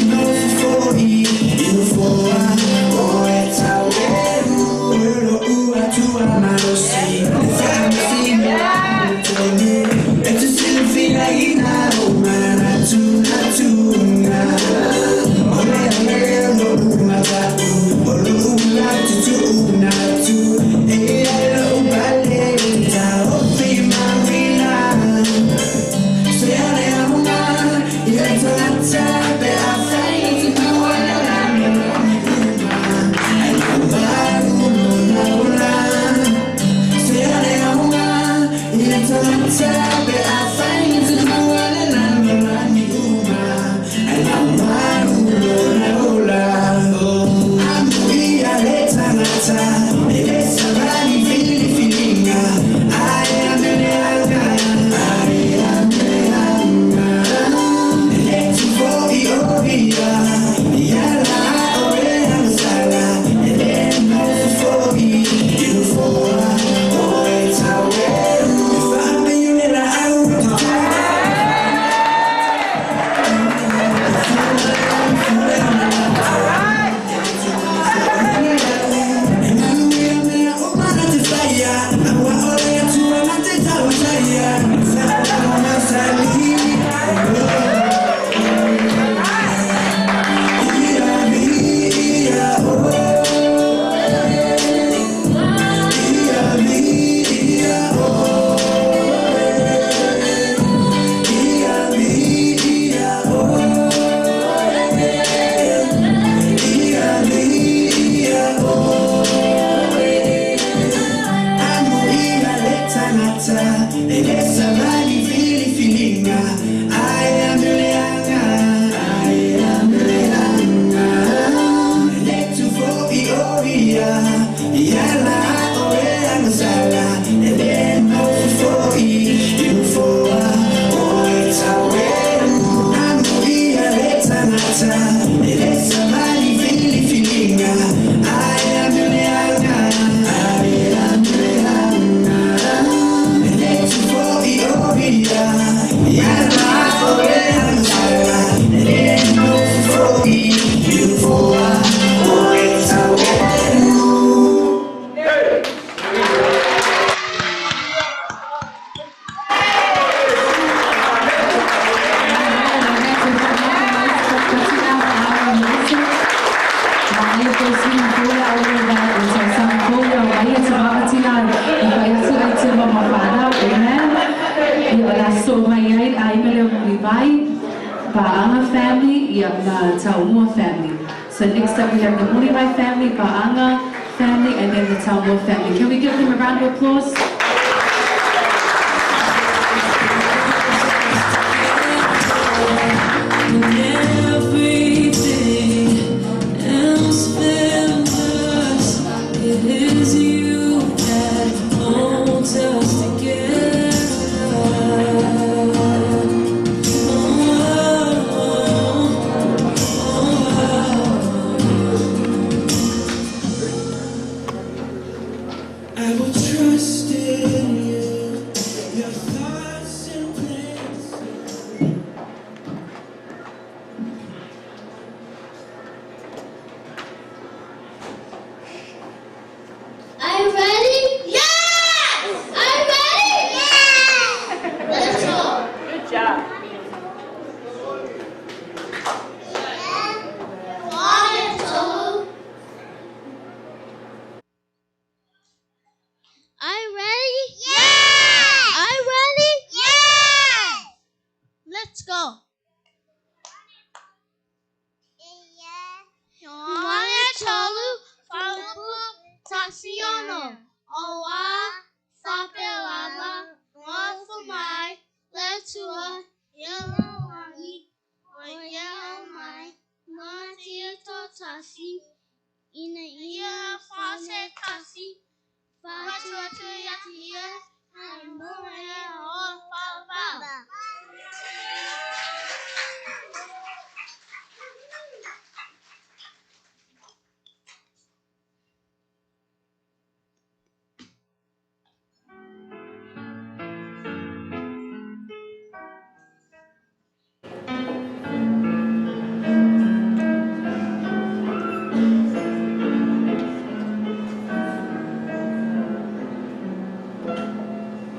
Ba'anga family, ma Taumua family. So next up we have the Mulivai family, Ba'anga family, and then the Taumua family. Can we give them a round of applause? Everything else matters. It is you that holds us together. I will trust in you, your thoughts and plans. Are you ready? Yes! Are you ready? Yes! Let's go. Good job. One, two. Are you ready? Yes! Are you ready? Yes! Let's go. Tolu, Falupu, Tasiono, Owa, Fapelava, Wafumai, Letua, Yelawani, Oyamai, Matito Tasi, Ina Ia Fase Tasi, Fatu Yatia, and Moe O Papa.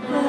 I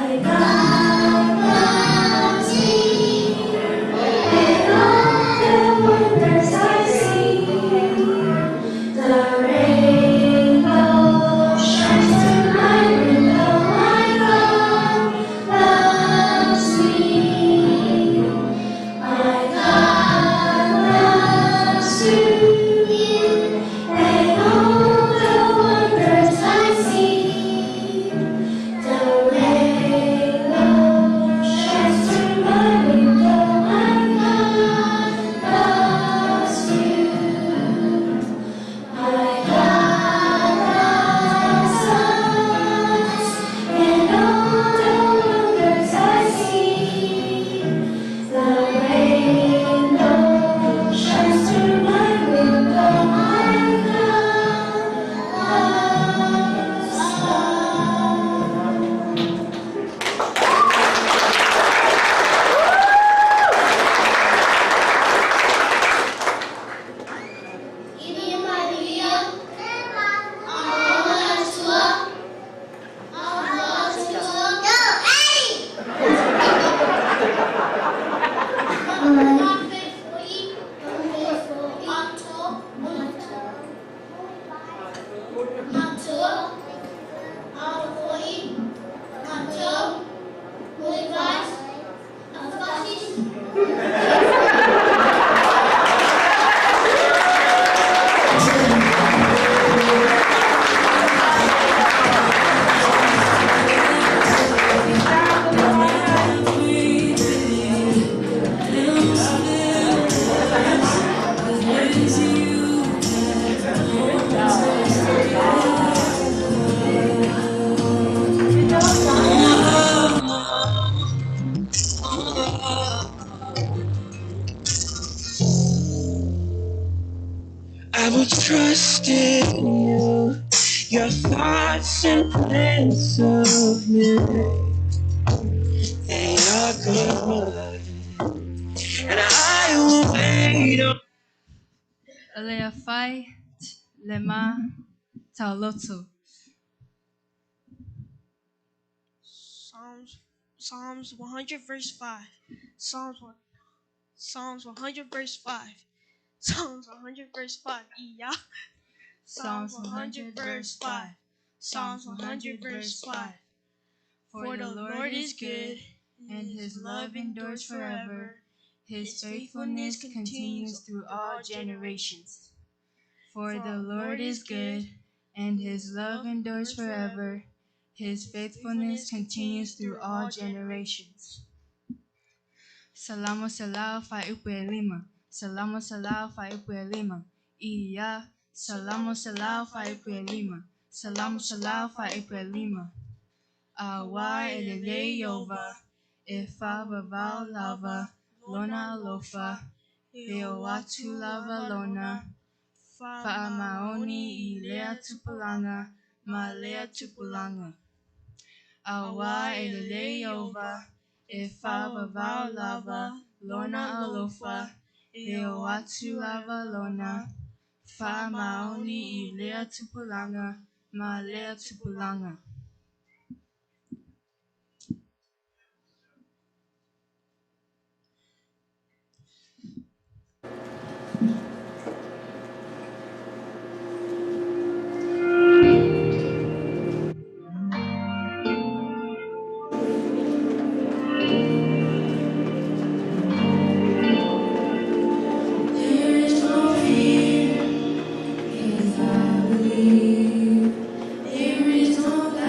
I will trust in you. Your thoughts and plans of me, they are good. And I will wait on. Alea fai lema tauloto. Psalms 100 verse 5. Psalms 100 verse 5. Psalms 100 verse 5. Yeah. Psalms 100 verse 5. Psalms 100 verse 5. For the Lord is good, and his love endures forever. His faithfulness continues through all generations. For the Lord is good, and his love endures forever. His faithfulness continues through all generations. Salamo salao faiupu lima. Salamo salao faiupu lima. Iya. Salamo salao faiupu lima. Salamo salao faiupu lima. Awa elele yova. Ifa vavao lava. Lona alofa. Eo atu lava lona. Fa'amaoni i lea tupulaga ma lea tupulaga. Aua e lelei ova, e fa'avavao lava lona alofa, e o atu lava lona, fa'amaoni i lea tupulaga ma lea tupulaga. There is no fear, 'cause I believe. There is no doubt.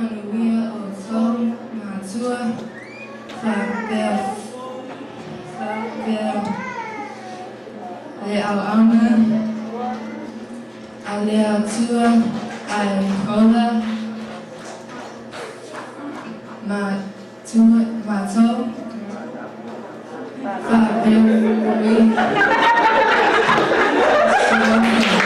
Faamanuia outou matua faapea faapea le auauna a le Atua ae ola matua matou faapea foi suafa.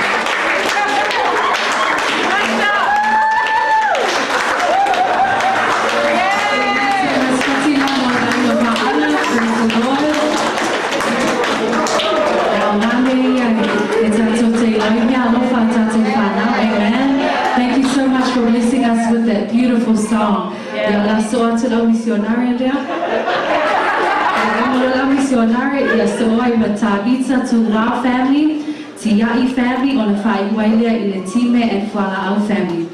Thank you so much for blessing us with that beautiful song. Ia la so atu lau missionary lea. Ia lau missionary ia so ai ma Tabitha Tulau family, Tia'i family, ona whaiuai lea i le Time and Fuala'au family.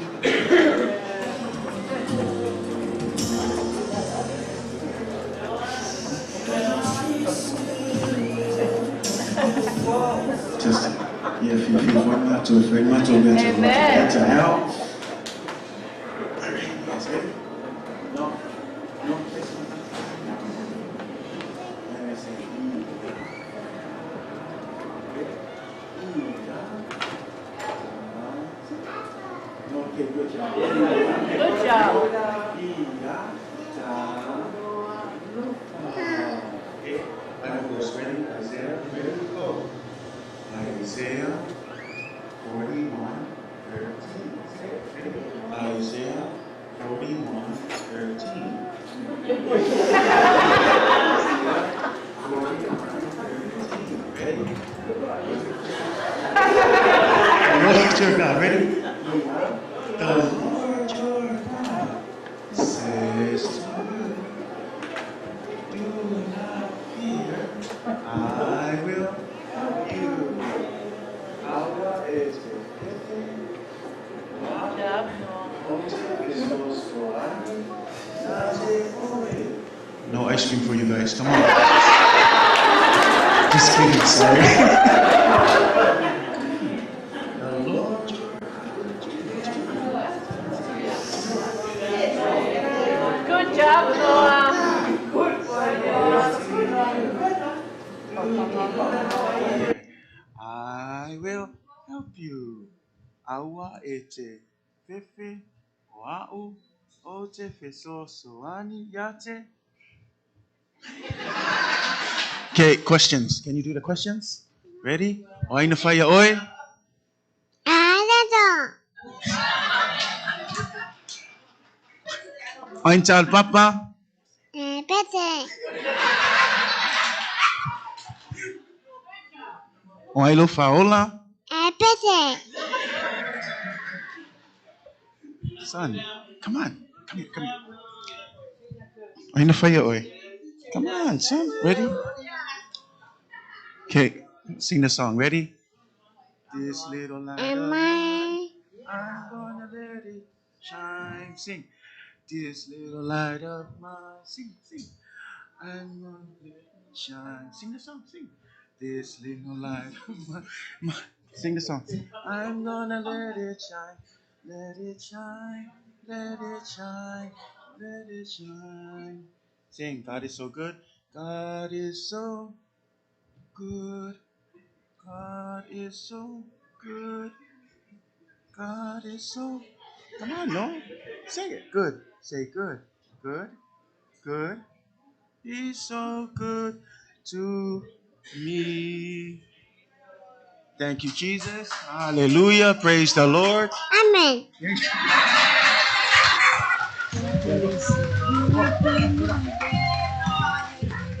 Just, yeah, if you feel not to, if not to, Amen. Now. No, no, Okay, good job. Good job. Okay, Bible verse ready? Isaiah, ready? Go. Isaiah 41, 13. Say it, ready? Isaiah 41, 13. Isaiah 41, 13. Ready? The Lord your God. Ready? The Lord your God says to you, do not fear, I will help you. Aua e te fefe, Good job, Noah. No ice cream for you guys. Come on. Just kidding. Sorry. The Lord. Good job, Noah. Good boy, Noah. I will help you. Aua e te fefe, o a'u, o te fesoasoani ia te. Okay, questions. Can you do the questions? Ready? O aina whaia oi? Ain tal papa? O ai lo faola? Son, come on. Come here, come here. Aina whaia oi. Come on, son. Ready? Okay, sing the song. Ready? This little light of mine, I'm gonna let it shine. Sing. This little light of mine. Sing, sing. I'm gonna let it shine. Sing the song, sing. This little light of mine. Sing the song. I'm gonna let it shine. Let it shine. Let it shine. Let it shine. Sing. God is so good. God is so good. God is so good. God is so. Come on, no. Say it. Good. Say good. Good. Good. He's so good to me. Thank you, Jesus. Hallelujah. Praise the Lord. Amen.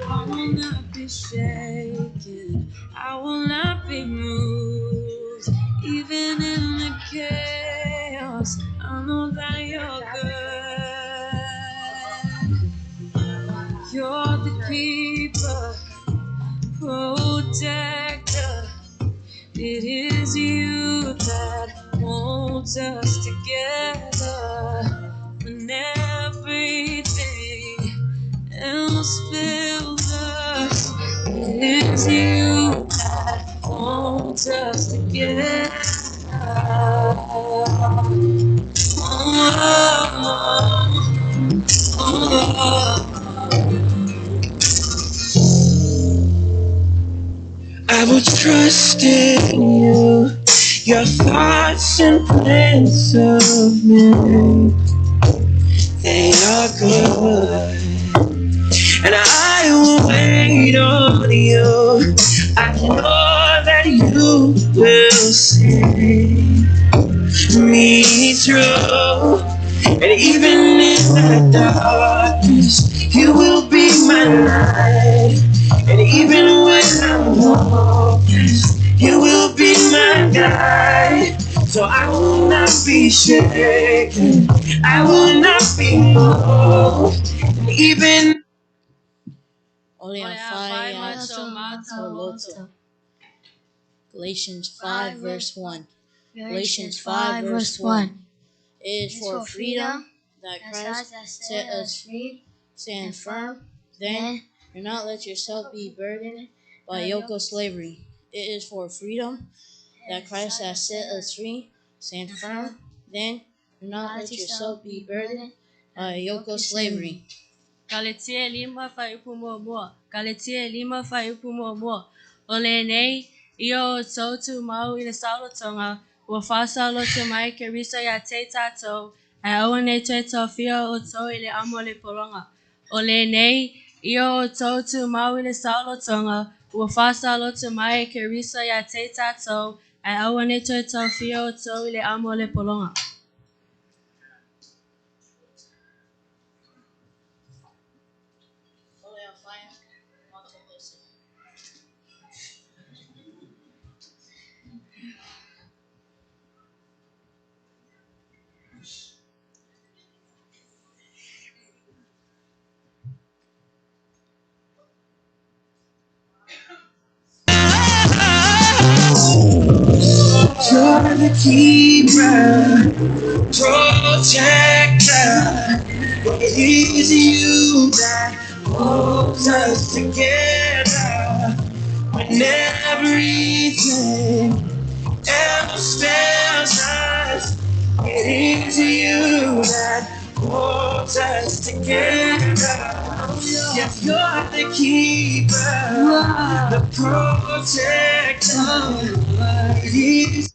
I will not be shaken. I will not be moved. Even in the chaos, I know that you're good. You're the keeper, protector. It is you that holds us together when everything else fails us. It is you that holds us together. Oh, oh, oh. I will trust in you, your thoughts and plans of me. They are good, and I will wait on you. I know that you will see me through. And even in the darkness, you will be my light. And even when I'm hopeless, you will be my guide. So I will not be shaken. I will not be moved. And even Galatians 5 verse 1. Galatians 5 verse 1. It is for freedom that Christ set us free. Stand firm, then, do not let yourself be burdened by yoke of slavery. It is for freedom that Christ has set us free. Stand firm, then, do not let yourself be burdened by a yoke of slavery. Galatia lima faiupu muamua. Galatia lima faiupu muamua. O lenei, ia o tau mau i le saulotoga, ua faasauloto mai Keriso ia te tatou, ae aua nei toe taofia outou i le amo o le pologa. O lenei, ia o tou tumau i le saolotoga, ua faasauloto mai e Keriso ia te tatou, ae aua nei toe taofia outou i le amo o le pologa. You're the keeper, protector. It is you that holds us together when everything else fails us. It is you that holds us together. Yes, you're the keeper, the protector. It is.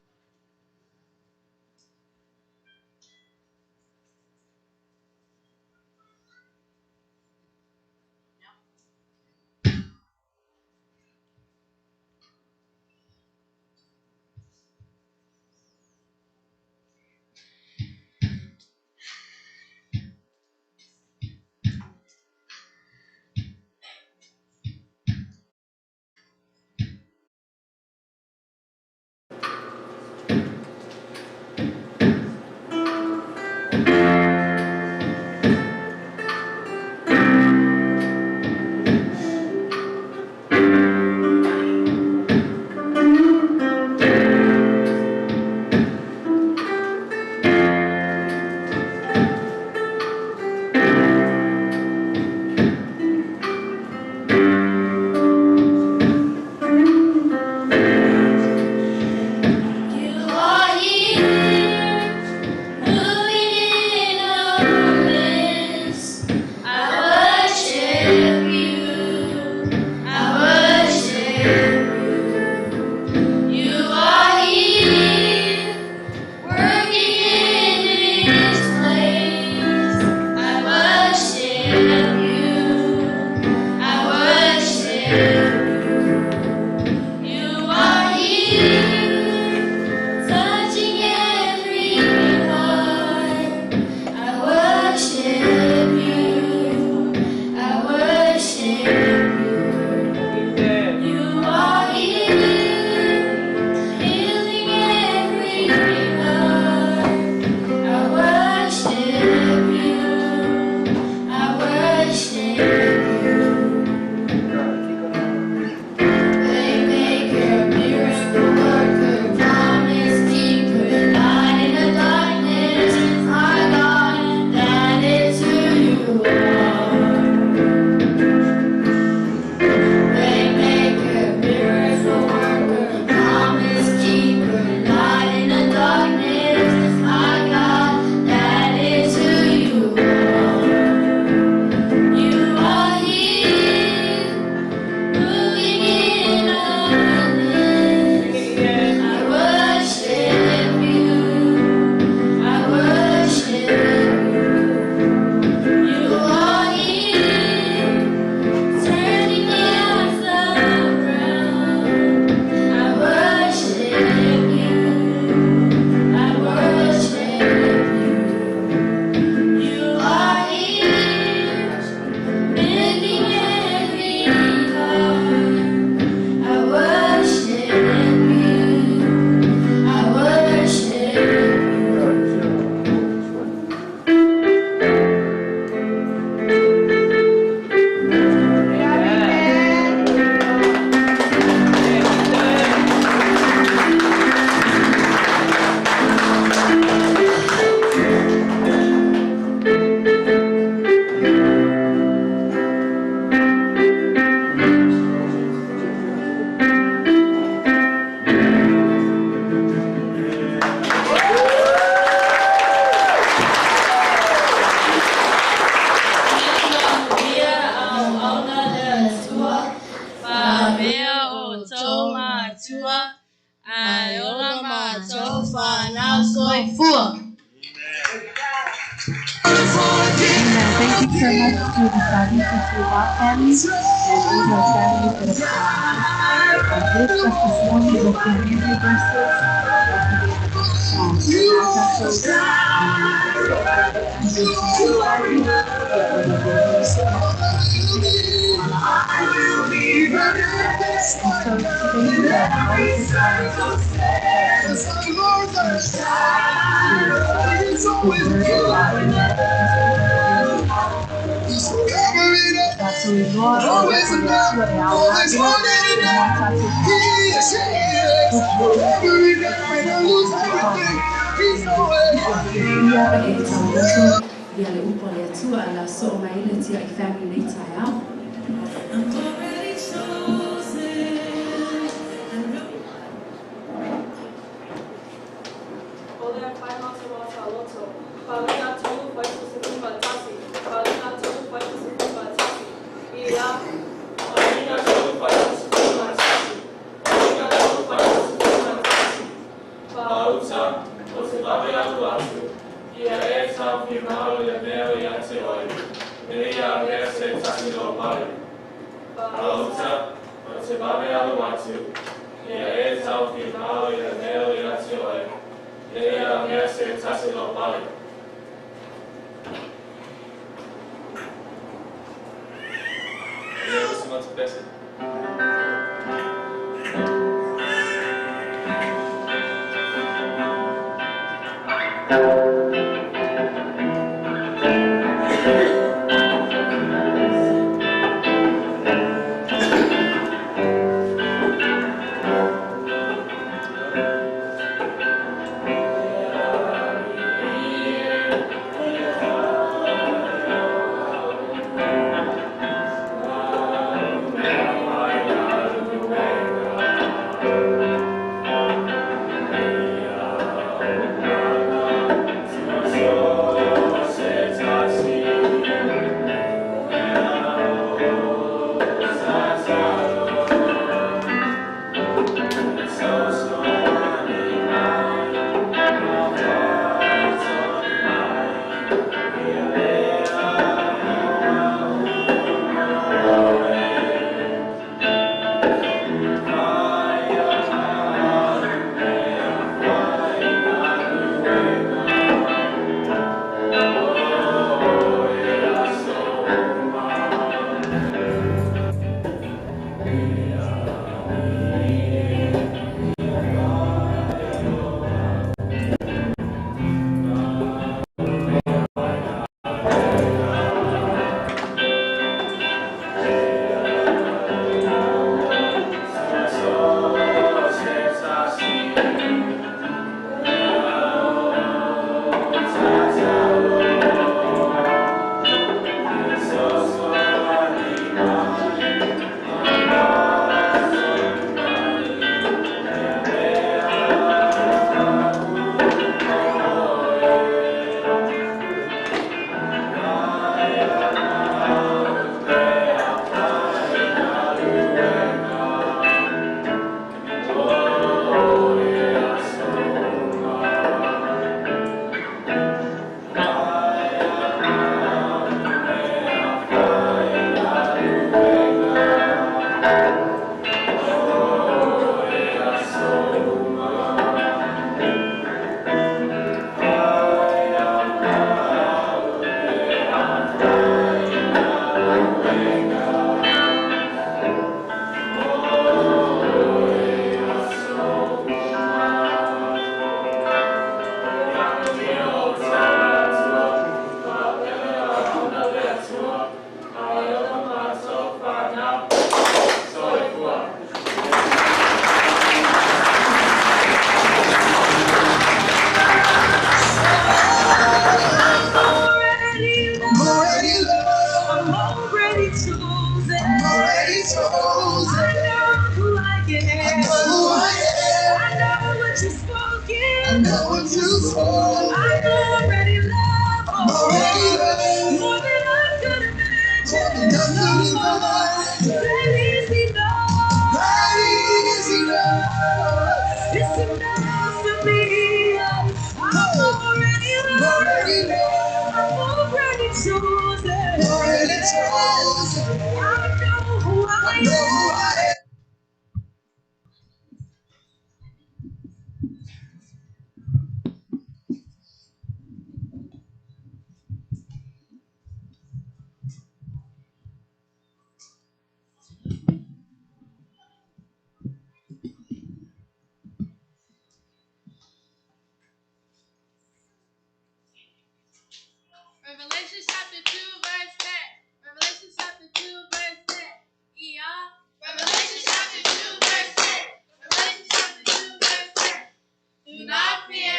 I worship you. I worship so much to the Sarita Tuva family and all the families that have blessed us this morning with their memory verses and And so today we are Always enough, always more than enough. He is forever enough, and I lose everything. He's always. I'm already chosen. chosen. Already chosen. I know who I am. Revelation chapter 2, verse 10. Revelation chapter 2, verse 10. E.R. Revelation chapter 2, verse 10. Revelation chapter 2, verse 10. Do not fear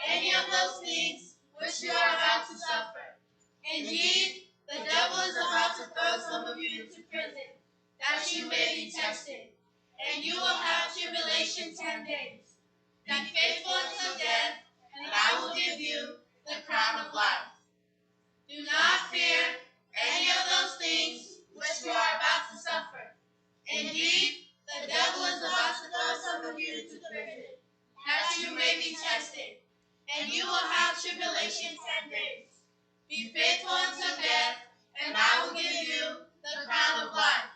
any of those things which you are about to suffer. Indeed, the devil is about to throw some of you into prison, that you may be tested, and you will have tribulation 10 days. Be faithful until death, and I will give you the crown of life. Do not fear any of those things which you are about to suffer. Indeed, the devil is about to throw some of you into prison, that you may be tested, and you will have tribulation 10 days. Be faithful until death, and I will give you the crown of life.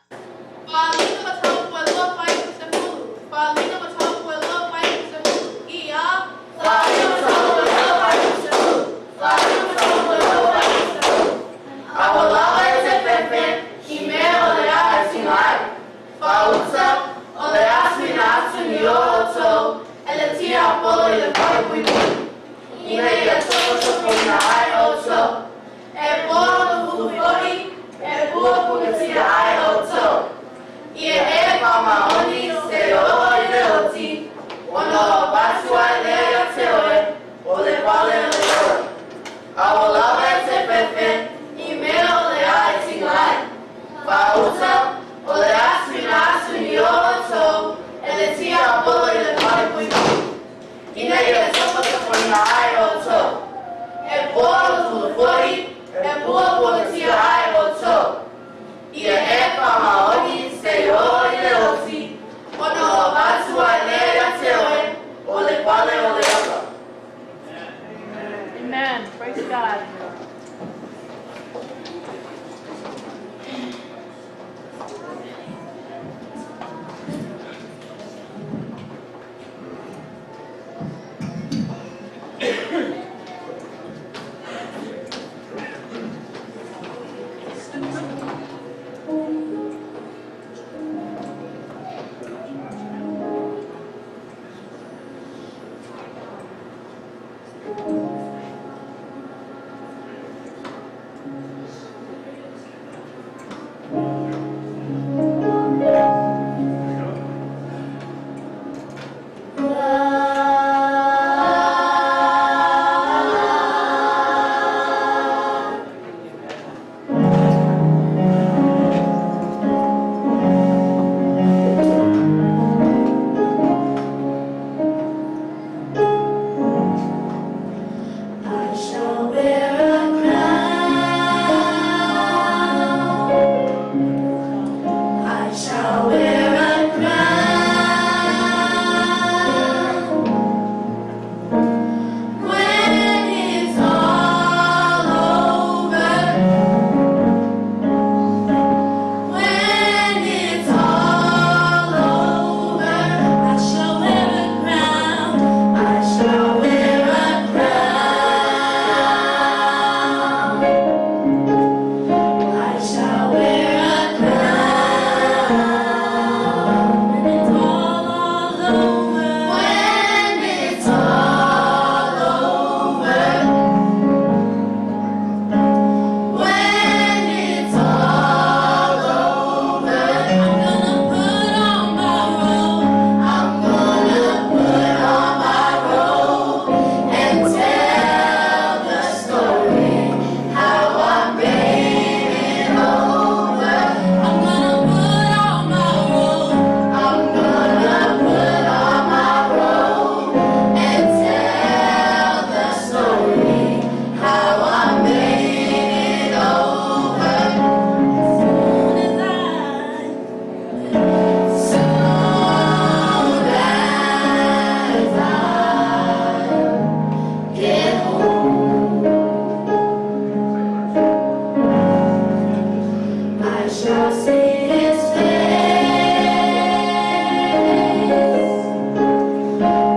shall see his face.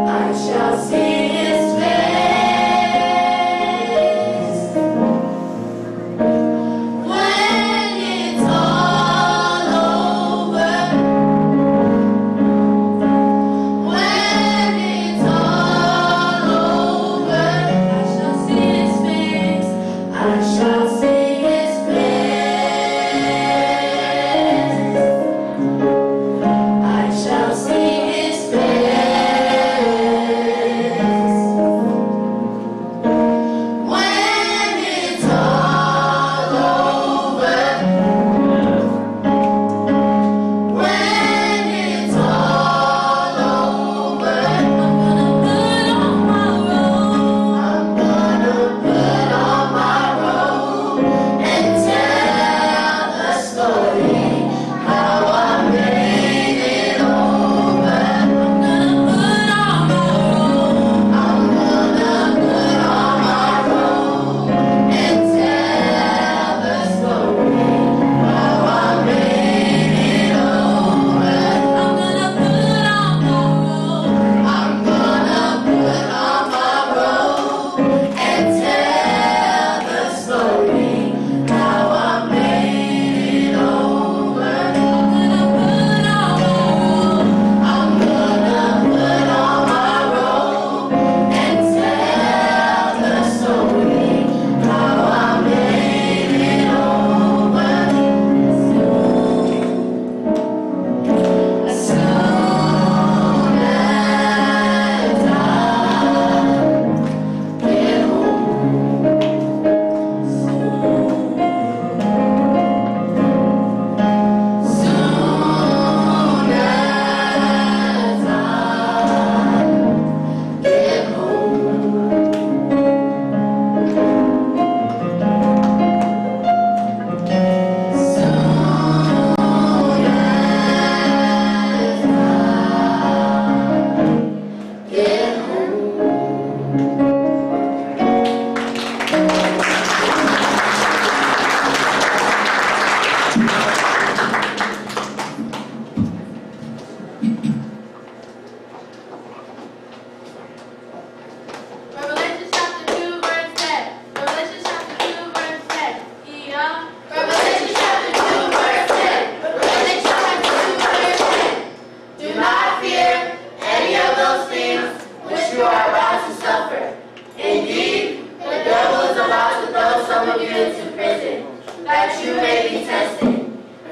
I shall see his face. When it's all over. When it's all over, I shall see his face. I shall see his face. I shall see his face. When it's all over. When it's all over, I'm gonna put on my robe. I'm gonna put on my robe and tell the story how I made it over. I'm gonna put on my robe. I'm gonna put on my robe and tell the story how I made it over. I'm gonna put on my robe. I'm gonna put on my robe and tell the story how I made it over. I'm gonna put on my robe. I'm gonna put on my robe and tell the story how I made it over. As soon as I get home, soon as I get home. Soon as I get home. Revelation chapter 2, verse 10. Revelation chapter 2, verse 10. Yeah. Revelation chapter 2, verse 10. Revelation chapter 2, verse 10. Do not fear any of those things which you are about to suffer. Indeed, the devil is about to throw some of you into prison, that you may be tested,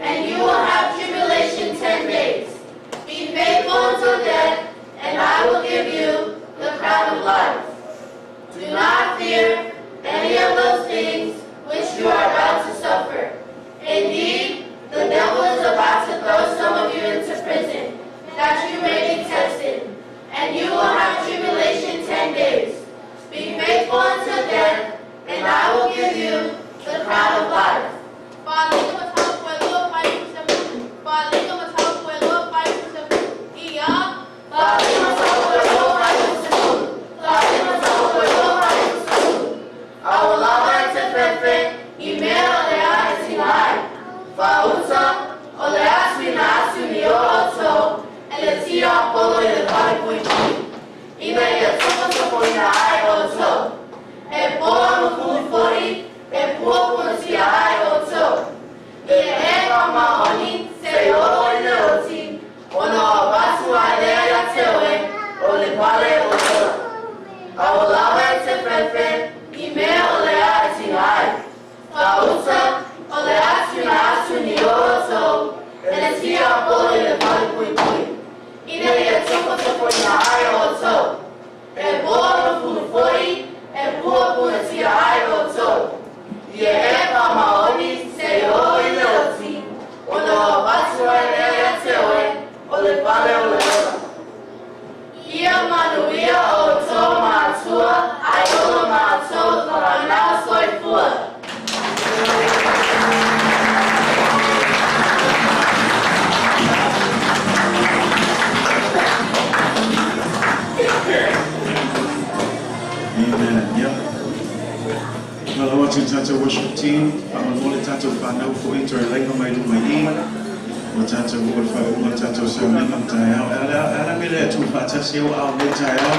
and you will have tribulation 10 days. Be faithful until death, and I will give you the crown of life. Do not fear any of those things which you are about to suffer. Indeed, the devil is about to throw some of you into prison, that you may be tested, and you will have tribulation 10 days. Be faithful until death, and I will give you the crown of life. Ia manuia o tō mātua, ai ola mātou whanau soifua. team. Faamolemole tatou fanau fo'i toe laina mai luma i i. Ua tatou oo i le faaiuga o le tatou sauniga ma taeao. E a le a mea le Atua faatasi ai o ao nei taeao.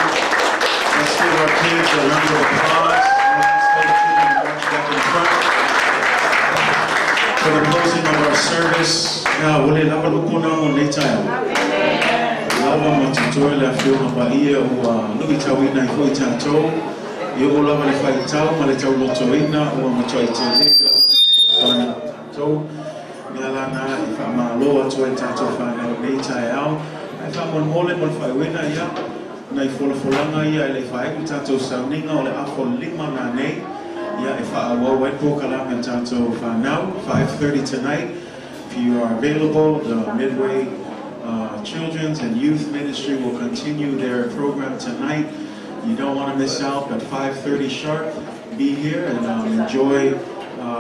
Let's give our kids a round of applause. Let's all the children to march back in front. For the closing of our service. Now, ua le lava le upu na mo nei taeao. Lava ma totoe le Afioga Paia ua luitauina ai foi tatou. E oo lava i le faitau ma le taulotoina ua matuai tele lava le fesoasoani mo tatou. Mea la na e faamalo atu ai i tatou fanau i nei taeao. Ae faamolemole mo le faaiuina, ia, nai folafolaga ia e le i faaiu le tatou sauniga o le afa 5 nanei, ia, e faaauau ai le polokalame a tatou fanau. 5:30 tonight, if you are available, the Midway Children's and Youth Ministry will continue their program tonight. You don't want to miss out at 5:30 sharp. Be here and enjoy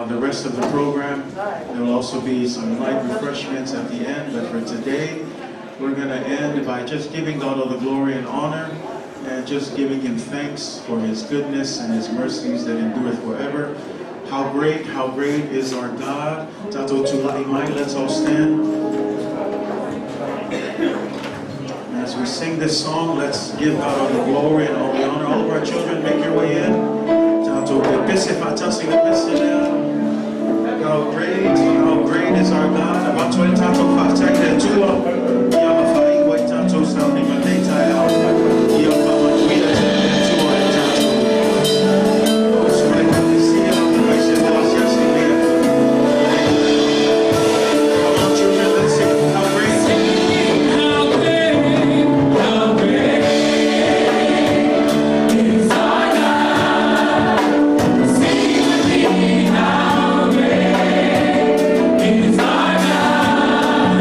the rest of the program. There will also be some light refreshments at the end, but for today, we're going to end by just giving God all the glory and honor and just giving Him thanks for His goodness and His mercies that endureth forever. How great is our God. Tatou tula'i mai, let's all stand. And as we sing this song, let's give God all the glory and all the honor. All of our children, make your way in. Tatou pepese faatasi le pese lea. How great is our God. Avatu ai tatou faafetai i le Atua. Ia ma faaiu ai tatou sauniga nei taeao. Ia faamanuia tele le Atua i tatou. Usu le Ekalesia, aemaise mo asiasi lea. Come on, children, let's sing. How great. How great, how great is our God. Sing with me, how great is our God.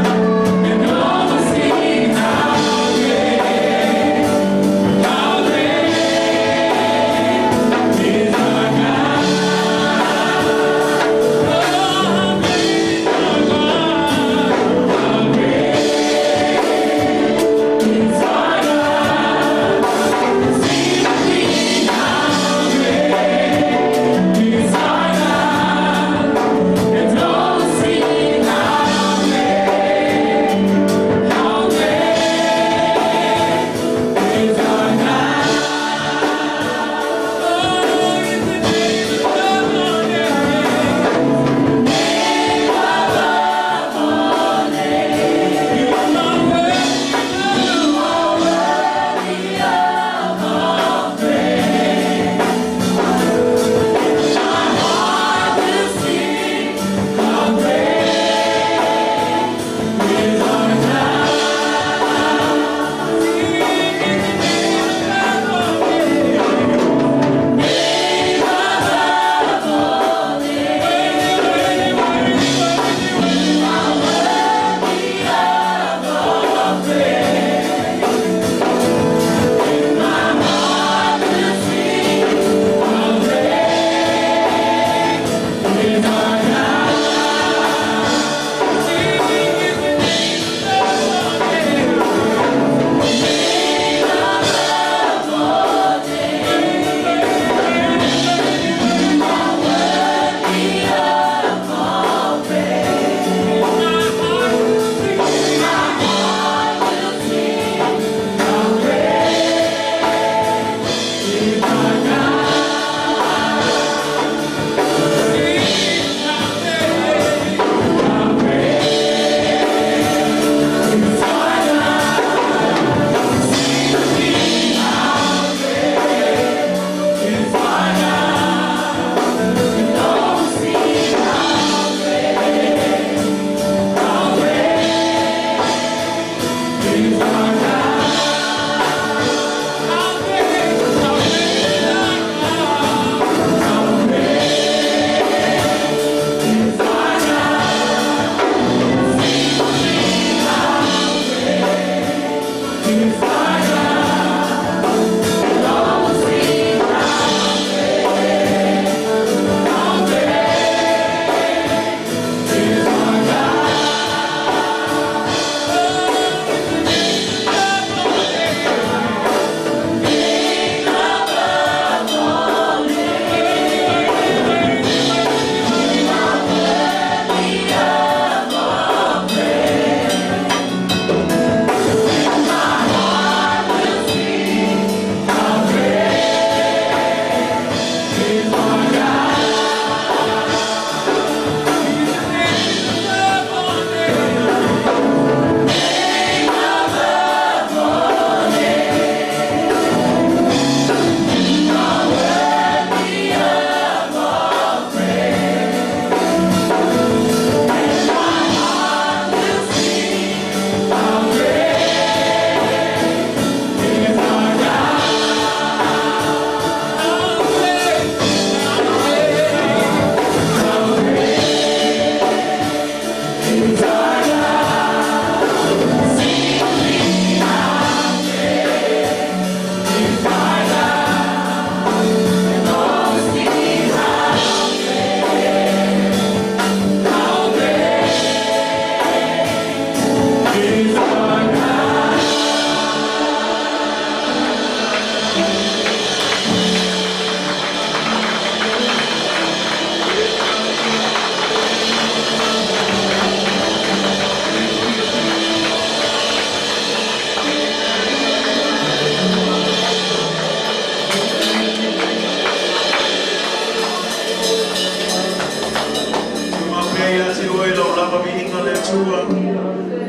Faafetai ia te oe lou lava viiga le Atua,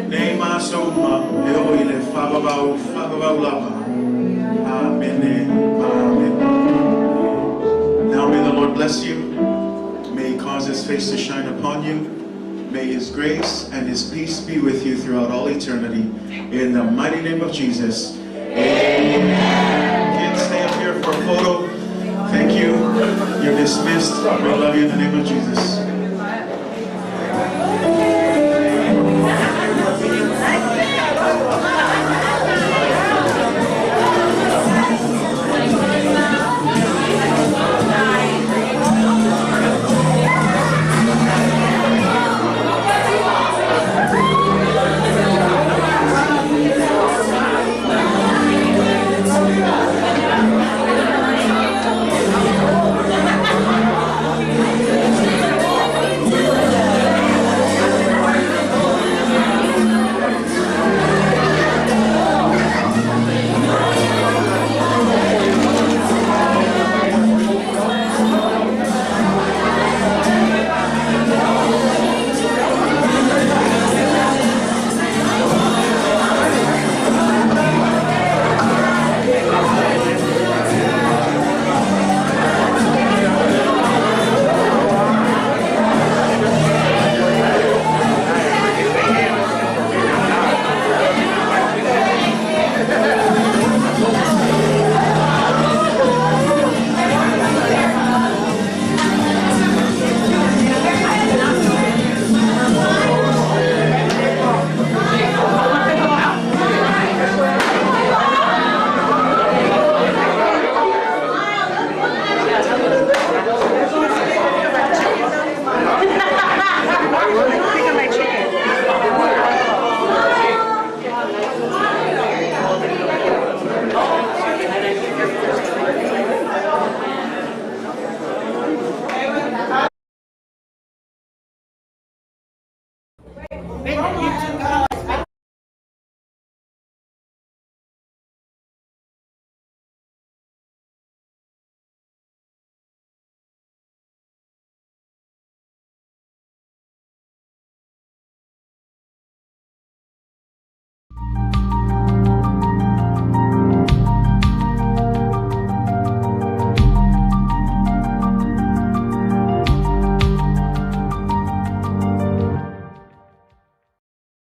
nei ma aso uma, e oo i le faavavau, faavavau lava. Amene, amene. Now may the Lord bless you. May he cause his face to shine upon you. May his grace and his peace be with you throughout all eternity. In the mighty name of Jesus. Amen. Kids, stay up here for a photo. Thank you. You're dismissed. We love you in the name of Jesus.